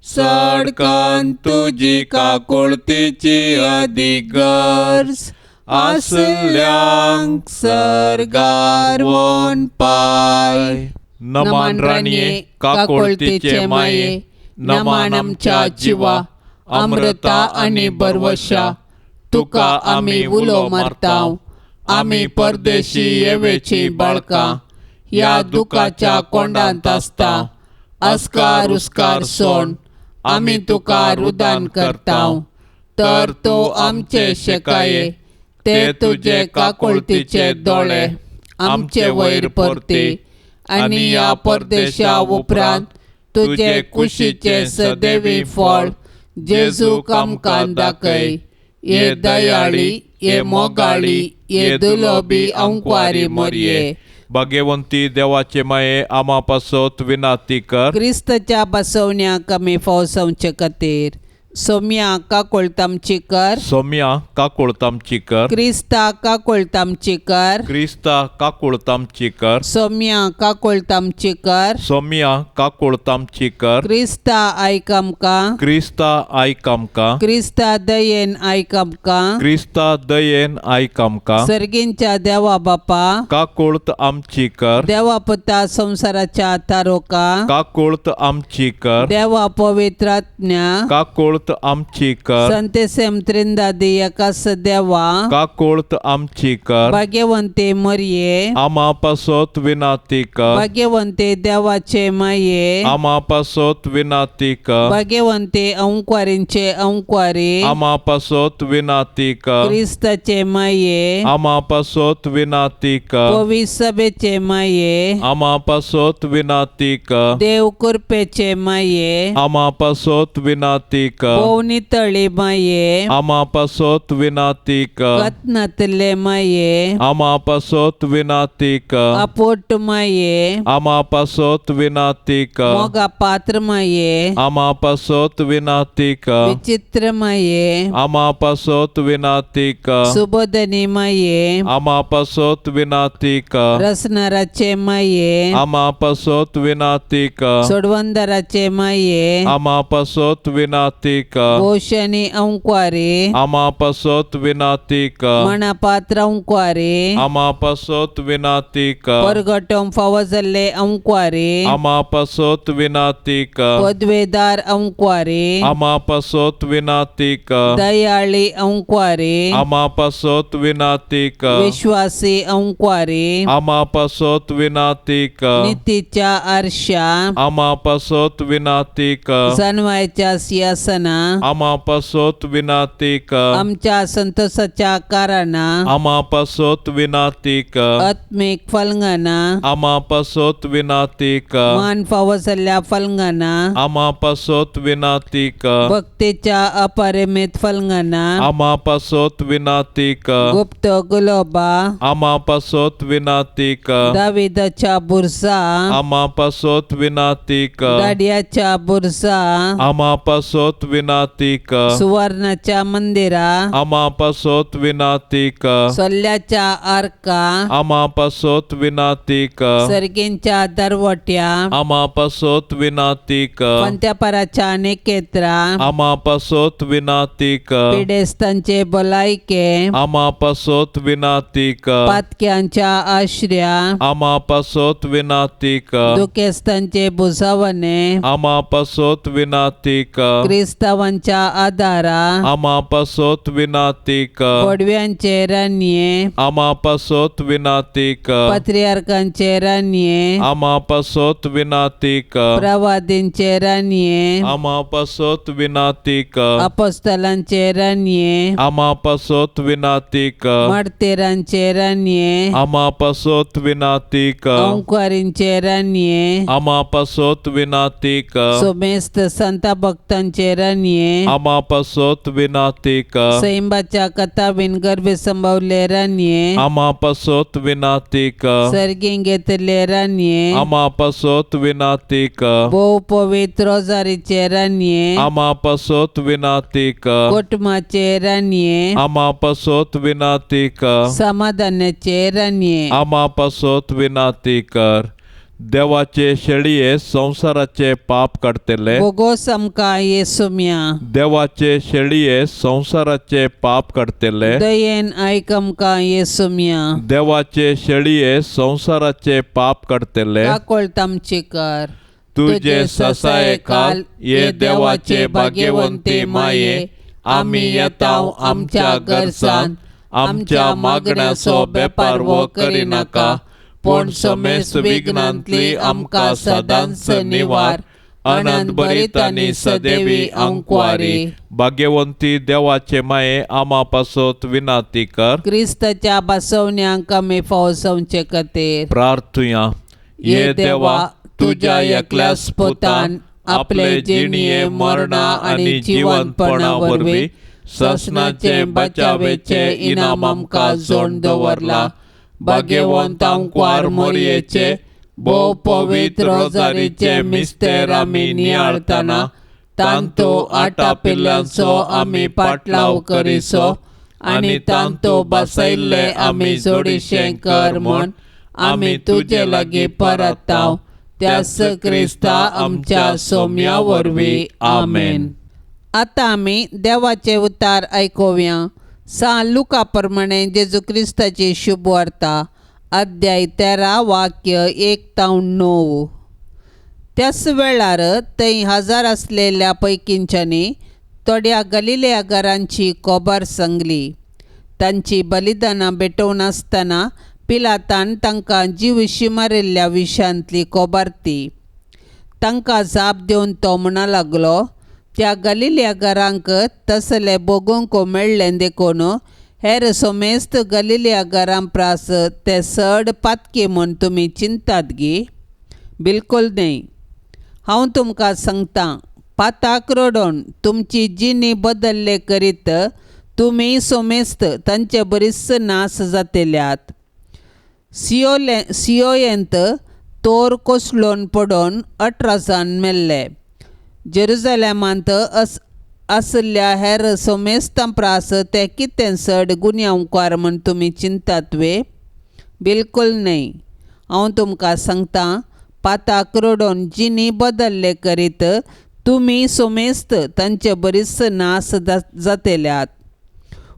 Speaker 2: सडकन तुजी काकुळतीची अदीक गरज आसल्यांक सर्गार वोन पाय. नमान राणये, काकुळतीचे माये, नमान आमच्या जिवा, अमृता आनी बरवशा, तुका आमी उलो मारताव. आमी परदेशी येवेची बाळकां ह्या दुखाच्या कोंडांत आसता. अस्कार उस्कार सोण आमी तुका रुदान करताव, तर तूं आमचे शेकाये ते तुजे काकुळतीचे दोळे आमचे वयर परती आनी ह्या परदेशा उपरांत तुजे कुशीचे सदैवी फळ जेजूक आमकां दाखय. ये दयाळी, ये मोगाळी, ये दुलोबी अंकवारी मरिये, भाग्यवंती देवाचे माये, आमा पासत विनाती कर.
Speaker 3: क्रिस्तच्या बसवण्याक आमी फौसवचे खातीर सोम्या काकुळतामची कर.
Speaker 2: सोम्या काकुळतामची कर.
Speaker 3: क्रिस्ता काकुळतामची कर.
Speaker 2: क्रिस्ता काकुळतामची कर.
Speaker 3: सोम्या काकुळतामची कर.
Speaker 2: सोम्या काकुळतामची कर.
Speaker 3: क्रिस्ता आयक आमकां.
Speaker 2: क्रिस्ता आयक आमकां.
Speaker 3: क्रिस्ता दयेन आयक आमकां.
Speaker 2: क्रिस्ता दयेन आयक आमकां.
Speaker 3: सर्गींच्या देवा बापा,
Speaker 2: काकुळत आमची कर.
Speaker 3: देवा पुता संवसाराच्या तारोका,
Speaker 2: काकुळत आमची कर.
Speaker 3: देवा पवित्रात्म्या,
Speaker 2: काकुळत आमची कर.
Speaker 3: संतेसेम त्रिंदादी एकास देवा,
Speaker 2: काकुळत आमची कर.
Speaker 3: भाग्यवंते मरिये,
Speaker 2: आमा पासत विनाती कर.
Speaker 3: भाग्यवंते देवाचे माये,
Speaker 2: आमा पासत विनाती कर.
Speaker 3: भाग्यवंते अंकवारींचे अंकवारी,
Speaker 2: आमा पासत विनाती कर.
Speaker 3: क्रिस्ताचे माये,
Speaker 2: आमा पासत विनाती कर.
Speaker 3: पवित्र सभेचे माये,
Speaker 2: आमा पासत विनाती कर.
Speaker 3: देव कृपेचे माये,
Speaker 2: आमा पासत विनाती कर.
Speaker 3: भोव नितळी माये,
Speaker 2: आमा पासत विनाती कर।
Speaker 3: कत्नातले माये,
Speaker 2: आमा पासत विनाती कर।
Speaker 3: अपोट माये,
Speaker 2: आमा पासत विनाती कर।
Speaker 3: मोगा पात्र माये,
Speaker 2: आमा पासत विनाती कर।
Speaker 3: विचित्र माये,
Speaker 2: आमा पासत विनाती कर।
Speaker 3: सुबोधनी माये,
Speaker 2: आमा पासत विनाती कर।
Speaker 3: रसनाराचे माये,
Speaker 2: आमा पासत विनाती कर।
Speaker 3: सोडवंदराचे माये,
Speaker 2: आमा पासत विनाती कर।
Speaker 3: भोशनी अंक्वारी,
Speaker 2: आमा पासत विनाती कर।
Speaker 3: मणापात्र अंक्वारी,
Speaker 2: आमा पासत विनाती कर।
Speaker 3: परगटोम फावो जाल्ले अंक्वारी,
Speaker 2: आमा पासत विनाती कर।
Speaker 3: पदवेदार अंक्वारी,
Speaker 2: आमा पासत विनाती कर।
Speaker 3: दयाळी अंक्वारी,
Speaker 2: आमा पासत विनाती कर।
Speaker 3: विश्वासी अंक्वारी,
Speaker 2: आमा पासत विनाती कर।
Speaker 3: नितीच्या आरशा,
Speaker 2: आमा पासत विनाती कर।
Speaker 3: जनवायच्या सिंहासना,
Speaker 2: आमा पासत विनाती कर।
Speaker 3: आमच्या संतोषाच्या कारणां,
Speaker 2: आमा पासत विनाती कर।
Speaker 3: आत्मीक फलंगाना,
Speaker 2: आमा पासत विनाती कर।
Speaker 3: मान फावो जाल्ल्या फलंगाना,
Speaker 2: आमा पासत विनाती कर।
Speaker 3: भक्तीच्या अपरिमित फलंगाना,
Speaker 2: आमा पासत विनाती कर।
Speaker 3: गुप्त गुलोबा,
Speaker 2: आमा पासत विनाती कर।
Speaker 3: दाविदाच्या बुरसा,
Speaker 2: आमा पासत विनाती कर।
Speaker 3: दाडियाच्या बुरसा,
Speaker 2: आमा पासत विनाती कर।
Speaker 3: सुवर्णाच्या मंदिरा,
Speaker 2: आमा पासत विनाती कर।
Speaker 3: सोल्ल्याच्या आर्का,
Speaker 2: आमा पासत विनाती कर।
Speaker 3: सर्गींच्या दरवट्या,
Speaker 2: आमा पासत विनाती कर।
Speaker 3: पंत्यापराच्या निकेत्रा,
Speaker 2: आमा पासत विनाती कर।
Speaker 3: पिडेस्तांचे भलायके,
Speaker 2: आमा पासत विनाती कर।
Speaker 3: पातक्यांच्या आश्र्या,
Speaker 2: आमा पासत विनाती कर।
Speaker 3: दुखेस्तांचे बुजावणे,
Speaker 2: आमा पासत विनाती कर।
Speaker 3: क्रिस्तावांच्या आदारा,
Speaker 2: आमा पासत विनाती कर।
Speaker 3: बोडव्यांचे रानये,
Speaker 2: आमा पासत विनाती कर।
Speaker 3: पत्रियार्कांचे रानये,
Speaker 2: आमा पासत विनाती कर।
Speaker 3: प्रवादींचे रानये,
Speaker 2: आमा पासत विनाती कर।
Speaker 3: अपोस्तलांचे रानये,
Speaker 2: आमा पासत विनाती कर।
Speaker 3: मार्तीरांचे रानये,
Speaker 2: आमा पासत विनाती कर।
Speaker 3: अंकुरींचे रानये,
Speaker 2: आमा पासत विनाती कर।
Speaker 3: सोमेस्त संता भक्तांचे रानये,
Speaker 2: आमा पासत विनाती कर।
Speaker 3: सैंबाच्या कथावीन गर्भे संभवले रानये,
Speaker 2: आमा पासत विनाती कर।
Speaker 3: सर्गीं घेतले रानये,
Speaker 2: आमा पासत विनाती कर।
Speaker 3: भोव पवित्र रोजारीचे रानये,
Speaker 2: आमा पासत विनाती कर।
Speaker 3: कुटुंबाचे रानये,
Speaker 2: आमा पासत विनाती कर।
Speaker 3: समाधानाचे रानये।
Speaker 2: आमा पासत विनाती कर। देवाचे शेळये संवसाराचे पाप काडटले।
Speaker 3: बोगोस आमकां येसुम्या,
Speaker 2: देवाचे शेळये संवसाराचे पाप काडटले।
Speaker 3: दयेन आयक आमकां येसुम्या,
Speaker 2: देवाचे शेळये संवसाराचे पाप काडटले।
Speaker 3: काकोळत आमची कर।
Speaker 2: तुजे ससायेखाल ये देवाचे भाग्यवंती माये, आमी येता आमच्या गरजान, आमच्या मागण्याचो बेपारवो करिनाका, पूण समेस्त विघ्नांतली आमकां सदांच निवार। आनंद भरीत आनी सदैवी अंकवारी। भाग्यवंती देवाचे माये, आमा पासत विनाती कर।
Speaker 3: क्रिस्ताच्या बसवण्यांक आमी फावो जावचे खातीर
Speaker 2: प्रार्थुया। ये देवा, तुज्या एकल्याच पुतान आपले जिणये मरणा आनी जिवंतपणा वरवीं ससनाचे बचावेचे इनाम आमकां जोड दवरला। भाग्यवंत आंकवार मोरयेचे भोव पवित्र रोजारीचे मिस्तेर आमी नियाळतना तांतो आटापिल्ल्यांचो आमी पाटलाव करिसो आनी तांतो बसयल्ले आमी जोडीशें कर म्हूण आमी तुजे लागीं परताव त्यास क्रिस्ता आमच्या सोम्या वरवीं. आमेन.
Speaker 3: आतां आमी देवाचे उतार आयकुया. सान लुका प्रमाणे जेजू क्रिस्ताची शुभवार्ता अध्याय 13 वाक्य 1 ते 9. त्याच वेळार थंय हजार आसलेल्या पैकींच्यांनी थोड्या गलिलेया घरांची खबर सांगली. तांची बलिदानां भेटोवन आसतना पिलातान तांकां जिविशी मारिल्ल्या विशयांतली खबर ती. तांकां जाप दिवन तो म्हणा लागलो, त्या गलिलेया घरांक तसले भोगूंक मेळ्ळें देखून हेर समेस्त गलिलेया घरां प्रास ते चड पातकी म्हूण तुमी चिंतात गी? बिलकूल न्हय. हांव तुमकां सांगतां, पाताक रडोन तुमची जिणी बदल्ले करीत तुमी सोमेस्त तांचे बरीच नास जातेल्यात. सियोयेंत तोर कोसळून पडोन 18 जाण मेल्ले. जेरुजलेमांत आशिल्ल्या हेर सोमेस्तां प्रास ते कितें चड गुन्यांवकार म्हूण तुमी चिंतात वे? बिलकूल न्हय. हांव तुमकां सांगतां, पाताक रडोन जिणी बदल्ले करीत तुमी सोमेस्त तांचे बरीच नास जातेल्यात.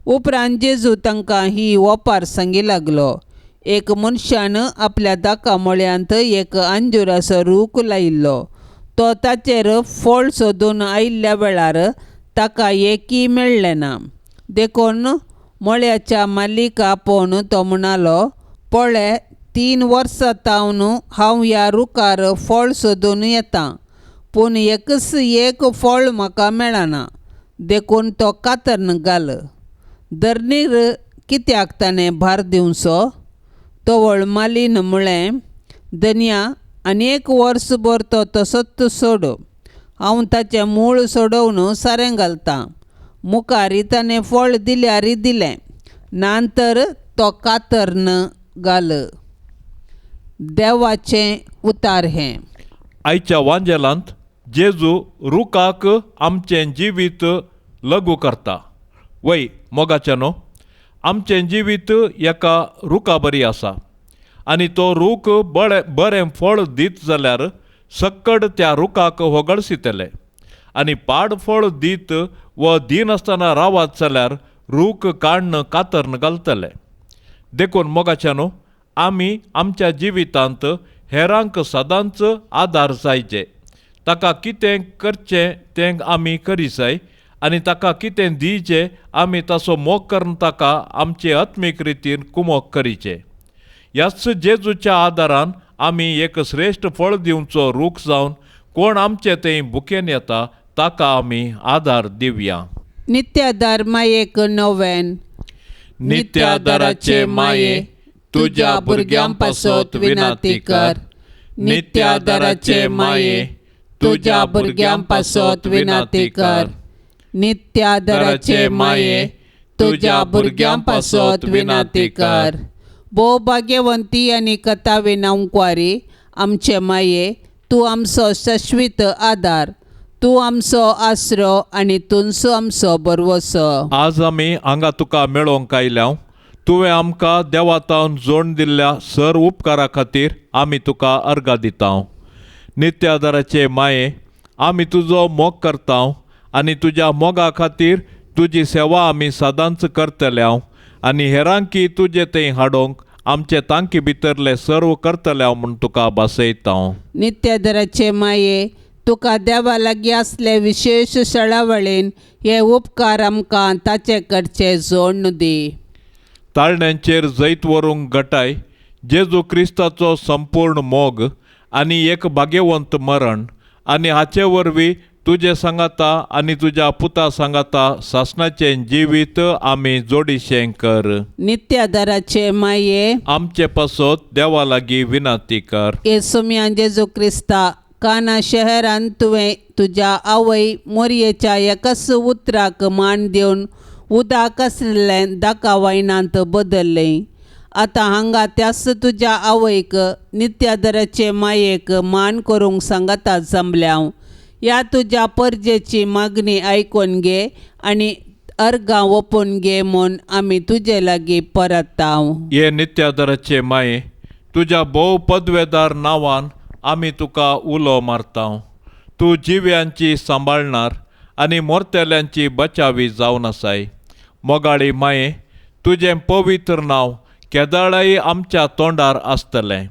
Speaker 3: उपरांत जेजू तांकां ही ओपार सांगी लागलो. एक मनशान आपल्या दाका मळ्यांत एक अंजुराचो रूख लायिल्लो. तो ताचेर फळ सोदून आयिल्ल्या वेळार ताका एकय मेळ्ळें ना. देखून मळ्याच्या मालीक आपोवन तो म्हणालो, पळय, 3 वर्सां तावन हांव ह्या रुखार फळ सोदून येता, पूण एकच एक फळ म्हाका मेळना. देखून तो कातरन घाल. धरणीर कित्याक ताणें भार दिवचो? तवळ मालीन म्हळें, धनया, आनी 1 वर्सभर तो तसोच सोड. हांव ताचें मूळ सोडोवन सारें घालतां. मुखारी ताणें फळ दिल्यार दिलें, ना तर तो कातरन घाल. देवाचें उतार हें.
Speaker 4: आयच्या वांजेलांत जेजू रुखाक आमचें जिवीत लघु करता. वय मोगाच्यानो, आमचें जिवीत एका रुखा बरी आसा आनी तो रूख बरें फळ दीत जाल्यार सक्कड त्या रुखाक होगळसितले आनी पाड फळ दीत व दिनासतना रावत जाल्यार रूख काडून कातरन घालतले. देखून मोगाच्यानो, आमी आमच्या जिवितांत हेरांक सदांच आदार जायचे. ताका कितें करचें तें आमी करी जाय आनी ताका कितें दिवचें आमी ताचो मोग करून ताका आमचे आत्मीक रितीन कुमोक करीचे. ह्याच जेजूच्या आदारान आमी एक श्रेश्ठ फळ दिवचो रूख जावन कोण आमचे थंय बुकेन येता ताका आमी आदार दिवया.
Speaker 3: नित्यादार मायेक नोवेन.
Speaker 2: नित्यादाराचे माये, तुज्या भुरग्यां पासत विनंती कर. नित्यादाराचे माये, तुज्या भुरग्यां पासत विनंती कर.
Speaker 3: नित्यादाराचे माये, तुज्या भुरग्यां पासत विनंती कर. भोव भाग्यवंती आनी कथावी नांवकुवारी आमचे माये, तूं आमचो शाश्वीत आदार, तूं आमचो आसरो आनी तुंचो आमचो भरवसो.
Speaker 4: आज आमी हांगा तुका मेळोवंक आयल्या. तुवें आमकां देवातावन जोड दिल्ल्या सर उपकारा खातीर आमी तुका अर्गां दिता. नित्यादाराचे माये, आमी तुजो मोग करता आनी तुज्या मोगा खातीर तुजी सेवा आमी सदांच करतले आनी हेरांकी तुजे थंय हाडूंक आमचे तांकी भितरले सर्व करतले म्हूण तुका भासयता.
Speaker 3: नित्यादाराचे माये, तुका देवा लागीं आसले विशेश शळावळीन हे उपकार आमकां ताचे कडचे जोडून दी.
Speaker 4: ताळण्यांचेर जैत व्हरूंक गटाय जेजू क्रिस्ताचो संपूर्ण मोग आनी एक भाग्यवंत मरण आनी हाचे वरवीं तुजे सांगाता आनी तुज्या पुता सांगाता सासणाचें जिवीत आमी जोडीशें कर.
Speaker 3: नित्यादाराचे माये,
Speaker 4: आमचे पासत देवा लागीं विनंती कर.
Speaker 3: येसुम्या जेजू क्रिस्ता, काना शहरांत तुवें तुज्या आवय मोरयेच्या एकाच उतराक मान दिवन उदक आशिल्लें दाका वायनांत बदल्लें. आतां हांगा त्याच तुज्या आवयक नित्यादाराचे मायेक मान करूंक सांगाता जमल्या. ह्या तुज्या परजेची मागणी आयकून घे आनी अर्गां ओपून घे म्हूण आमी तुजे लागीं परताव.
Speaker 4: हे नित्यादाराचे माये, तुज्या भोव पदवेदार नांवान आमी तुका उलो मारता. तूं जिव्यांची सांबाळणार आनी मोरतेल्यांची बचावी जावन आसाय. मोगाळी माये, तुजें पवित्र नांव केदाळाय आमच्या तोंडार आसतलें.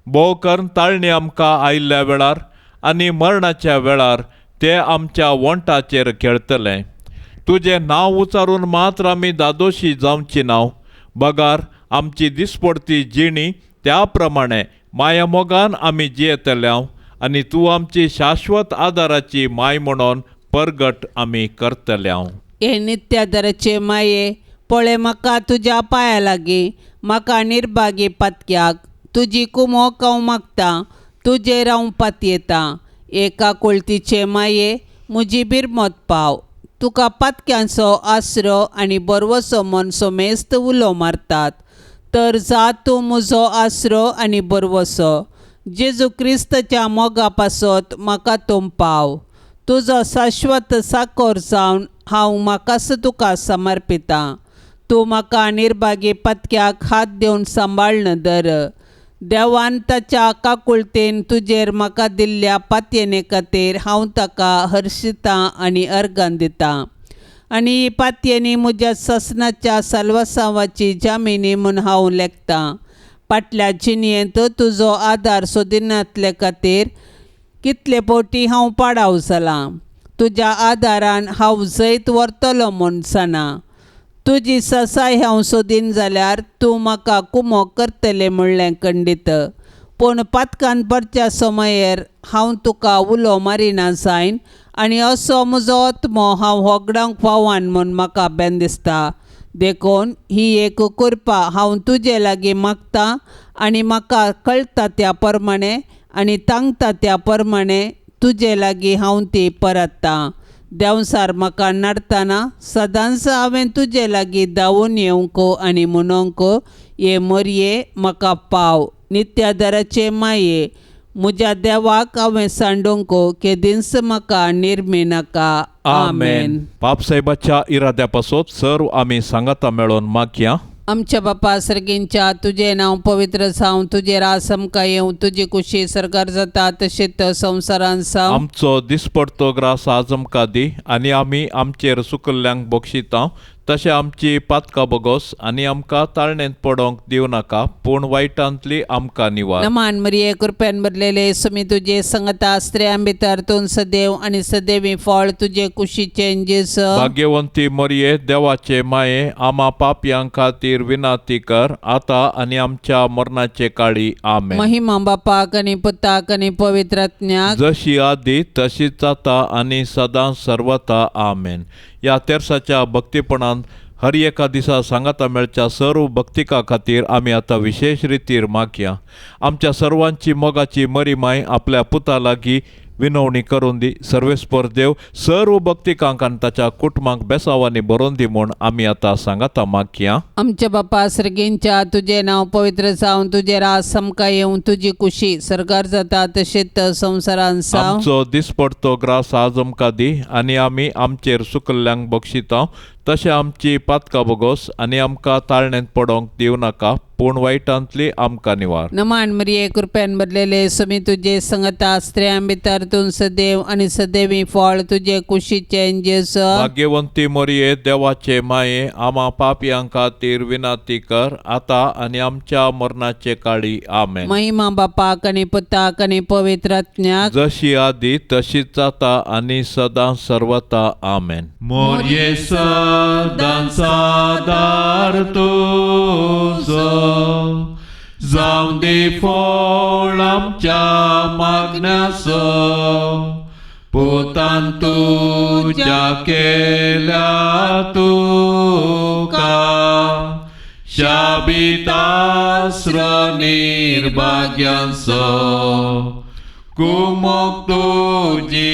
Speaker 4: भोव करून ताळणी आमकां आयिल्ल्या वेळार आनी मरणाच्या वेळार ते आमच्या वोंटाचेर खेळटले. तुजें नांव उचारून मात्र आमी दादोशी जावची नांव, बगार आमची दिसपडती जिणी त्या प्रमाणे माया मोगान आमी जियेतले आनी तूं आमची शाश्वत आदाराची माय म्हणून परगट आमी करतले.
Speaker 3: हे नित्यादाराचे माये, पळय म्हाका तुज्या पांया लागीं, म्हाका निर्भागी पातक्याक तुजी कुमोक हांव मागतां, तुजेर हांव पातयेतां. एका कुळतीचे माये, म्हजी बिरमत पाव. तुका पातक्यांचो आसरो आनी बरवसो म्हूण समेस्त उलो मारतात, तर जा तूं म्हजो आसरो आनी बरवसो. जेजू क्रिस्ताच्या मोगा पासत म्हाका तूं पाव. तुजो शाश्वत साकोर जावन हांव म्हाकाच तुका समर्पितां. तूं म्हाका निर्भागी पातक्याक हात दिवन सांबाळ्न धर. देवान ताच्या काकुळतेन तुजेर म्हाका दिल्ल्या पातयेने खातीर हांव ताका हर्शितां आनी अर्गां दितां. आनी ही पातयेनी म्हज्या ससनाच्या साल्वासांवाची जामिनी म्हूण हांव लेखतां. फाटल्या जिणयेंत तुजो आदार सोदिनातले खातीर कितले फावटी हांव पाडाव जालां. तुज्या आदारान हांव जैत व्हरतलो म्हूण जाणा. तुजी ससाय हांव सोदीन जाल्यार तूं म्हाका कुमोक करतलें म्हणलें खंडीत. पूण पातकान पडच्या समयेर हांव तुका उलो मारिना जायन आनी असो म्हजो आत्मो हांव होगडावंक पावान म्हूण म्हाका बेन दिसता. देखून ही एक कृपा हांव तुजे लागीं मागतां आनी म्हाका कळटा त्या प्रमाणे आनी तांगता त्या प्रमाणे तुजे लागीं हांव ती परत्तां. देंवसार म्हाका नाडतना सदांच हांवें तुजे लागीं धांवून येवंक आनी म्हणोंक, ये मोरये म्हाका पाव. नित्यादाराचे माये म्हज्या देवाक हांवें सांडूंक केदींच म्हाका निर्मी नाका. आमेन.
Speaker 4: पापसाहेबाच्या इराद्या पासत सर्व आमी सांगाता मेळोन मागया.
Speaker 3: आमच्या बापा सर्गींच्या तुजें नांव पवित्र जावं, तुजें राज आमकां येवं, तुजी कुशी सरकार जाता तशेंच संवसारांत जावं.
Speaker 4: आमचो दिसपडतो ग्रास आज आमकां दी आनी आमी आमचेर सुकल्ल्यांक बक्षिता तशें आमची पातकां बोगोस आनी आमकां ताळणेंत पडोंक दिवं नाका, पूण वायटांतली आमकां निवार.
Speaker 3: नमान मरिये, कृपेन भरलेले, सुमी तुजे संगता, स्त्रियां भितर तूं सदैव आनी सदैवी फळ तुजे कुशीचें जेजू.
Speaker 4: भाग्यवंती मरिये, देवाचे माये, आमा पापयां खातीर विनाती कर आतां आनी आमच्या मरणाचे काळी. आमेन.
Speaker 3: महिमा बापाक आनी पुताक आनी पवित्र आत्म्याक,
Speaker 4: जशी आदी तशीच जाता आनी सदां सर्वता. आमेन. ह्या तेर्साच्या भक्तीपणान हर एका दिसा सांगाता मेळच्या सर्व भक्तिका खातीर आमी आतां विशेश रितीर मागया. आमच्या सर्वांची मोगाची मरी माय आपल्या पुता लागीं विनवणी करून दी. सर्वेस्पर देव सर्व भक्तिकांक आनी ताच्या कुटुंबांक बेसावांनी बरोवन दी म्हूण आमी आतां सांगाता मागया.
Speaker 3: आमच्या बापा सर्गींच्या तुजें नांव पवित्र जावं, तुजें राज आमकां येवं, तुजी कुशी सरकार जाता तशेंच संवसारांत जावं.
Speaker 4: आमचो दिसपडतो ग्रास आज आमकां दी आनी आमी आमचेर सुकल्ल्यांक बक्षिता तशें आमची पातकां बोगोस आनी आमकां ताळणेंत पडोंक दिवं नाका, पूण वायटांतली आमकां निवार.
Speaker 3: नमान मरिये, कृपेन भरलेले, सुमी तुजे संगता, स्त्रियां भितर तूं सदैव आनी सदैवी फळ तुजे कुशीचें जेजू.
Speaker 4: भाग्यवंती मरिये, देवाचे माये, आमा पापयां खातीर विनाती कर आतां आनी आमच्या मरणाचे काळी. आमेन.
Speaker 3: महिमा बापाक आनी पुताक आनी पवित्र आत्म्याक,
Speaker 4: जशी आदी तशीच जाता आनी सदां सर्वता. आमेन. मोरये सदां सादार तुजो जावं दी फळ आमच्या मागण्याचो, पुतान तुज्या केल्या तुका शाबितास्र निर्भाग्यांचो, कुमोक तुजी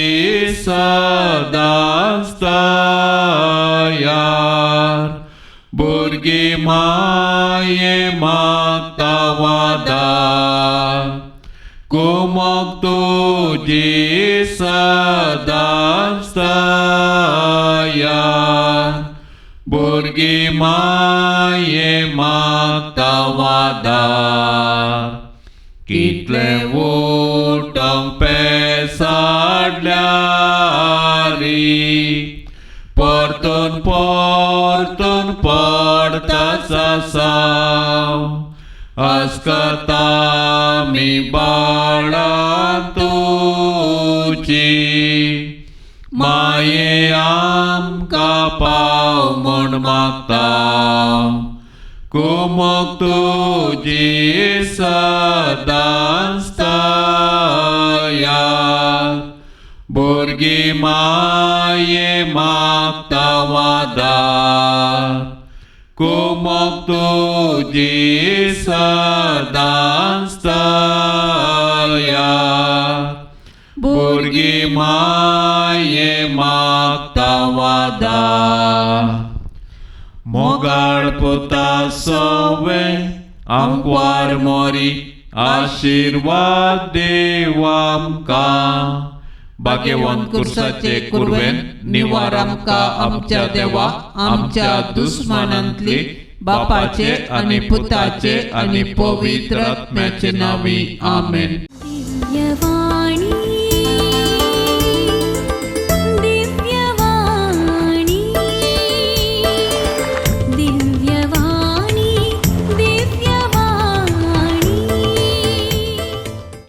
Speaker 4: सदांच तयार, भुरगीं माये मागता वादार, कुमोक तुजी सदांच तयार, भुरगीं माये मागता वादार. कितले उटोंक पेसाडल्यारी परतून परतून पडताच आसाव, अस्कता आमी बाळां तुजी, माये आमकां पाव म्हूण मागता, कुमोक तुजी सदांच तयार, भुरगीं माये मागता वादार, कुमोक तुजी सदांच तयार, भुरगीं
Speaker 2: मोगी माये मागता वादार. मोगाळ पुता सवे आंकवार मोरी आशिर्वाद देव आमकां. भाग्यवंत कुर्साचे कुर्वेन निवार आमकां आमच्या देवा, आमच्या दुस्मानांतली, बापाचे आनी पुताचे आनी पवित्र आत्म्याचे नांवी. आमेन.
Speaker 1: दिव्यवाणी.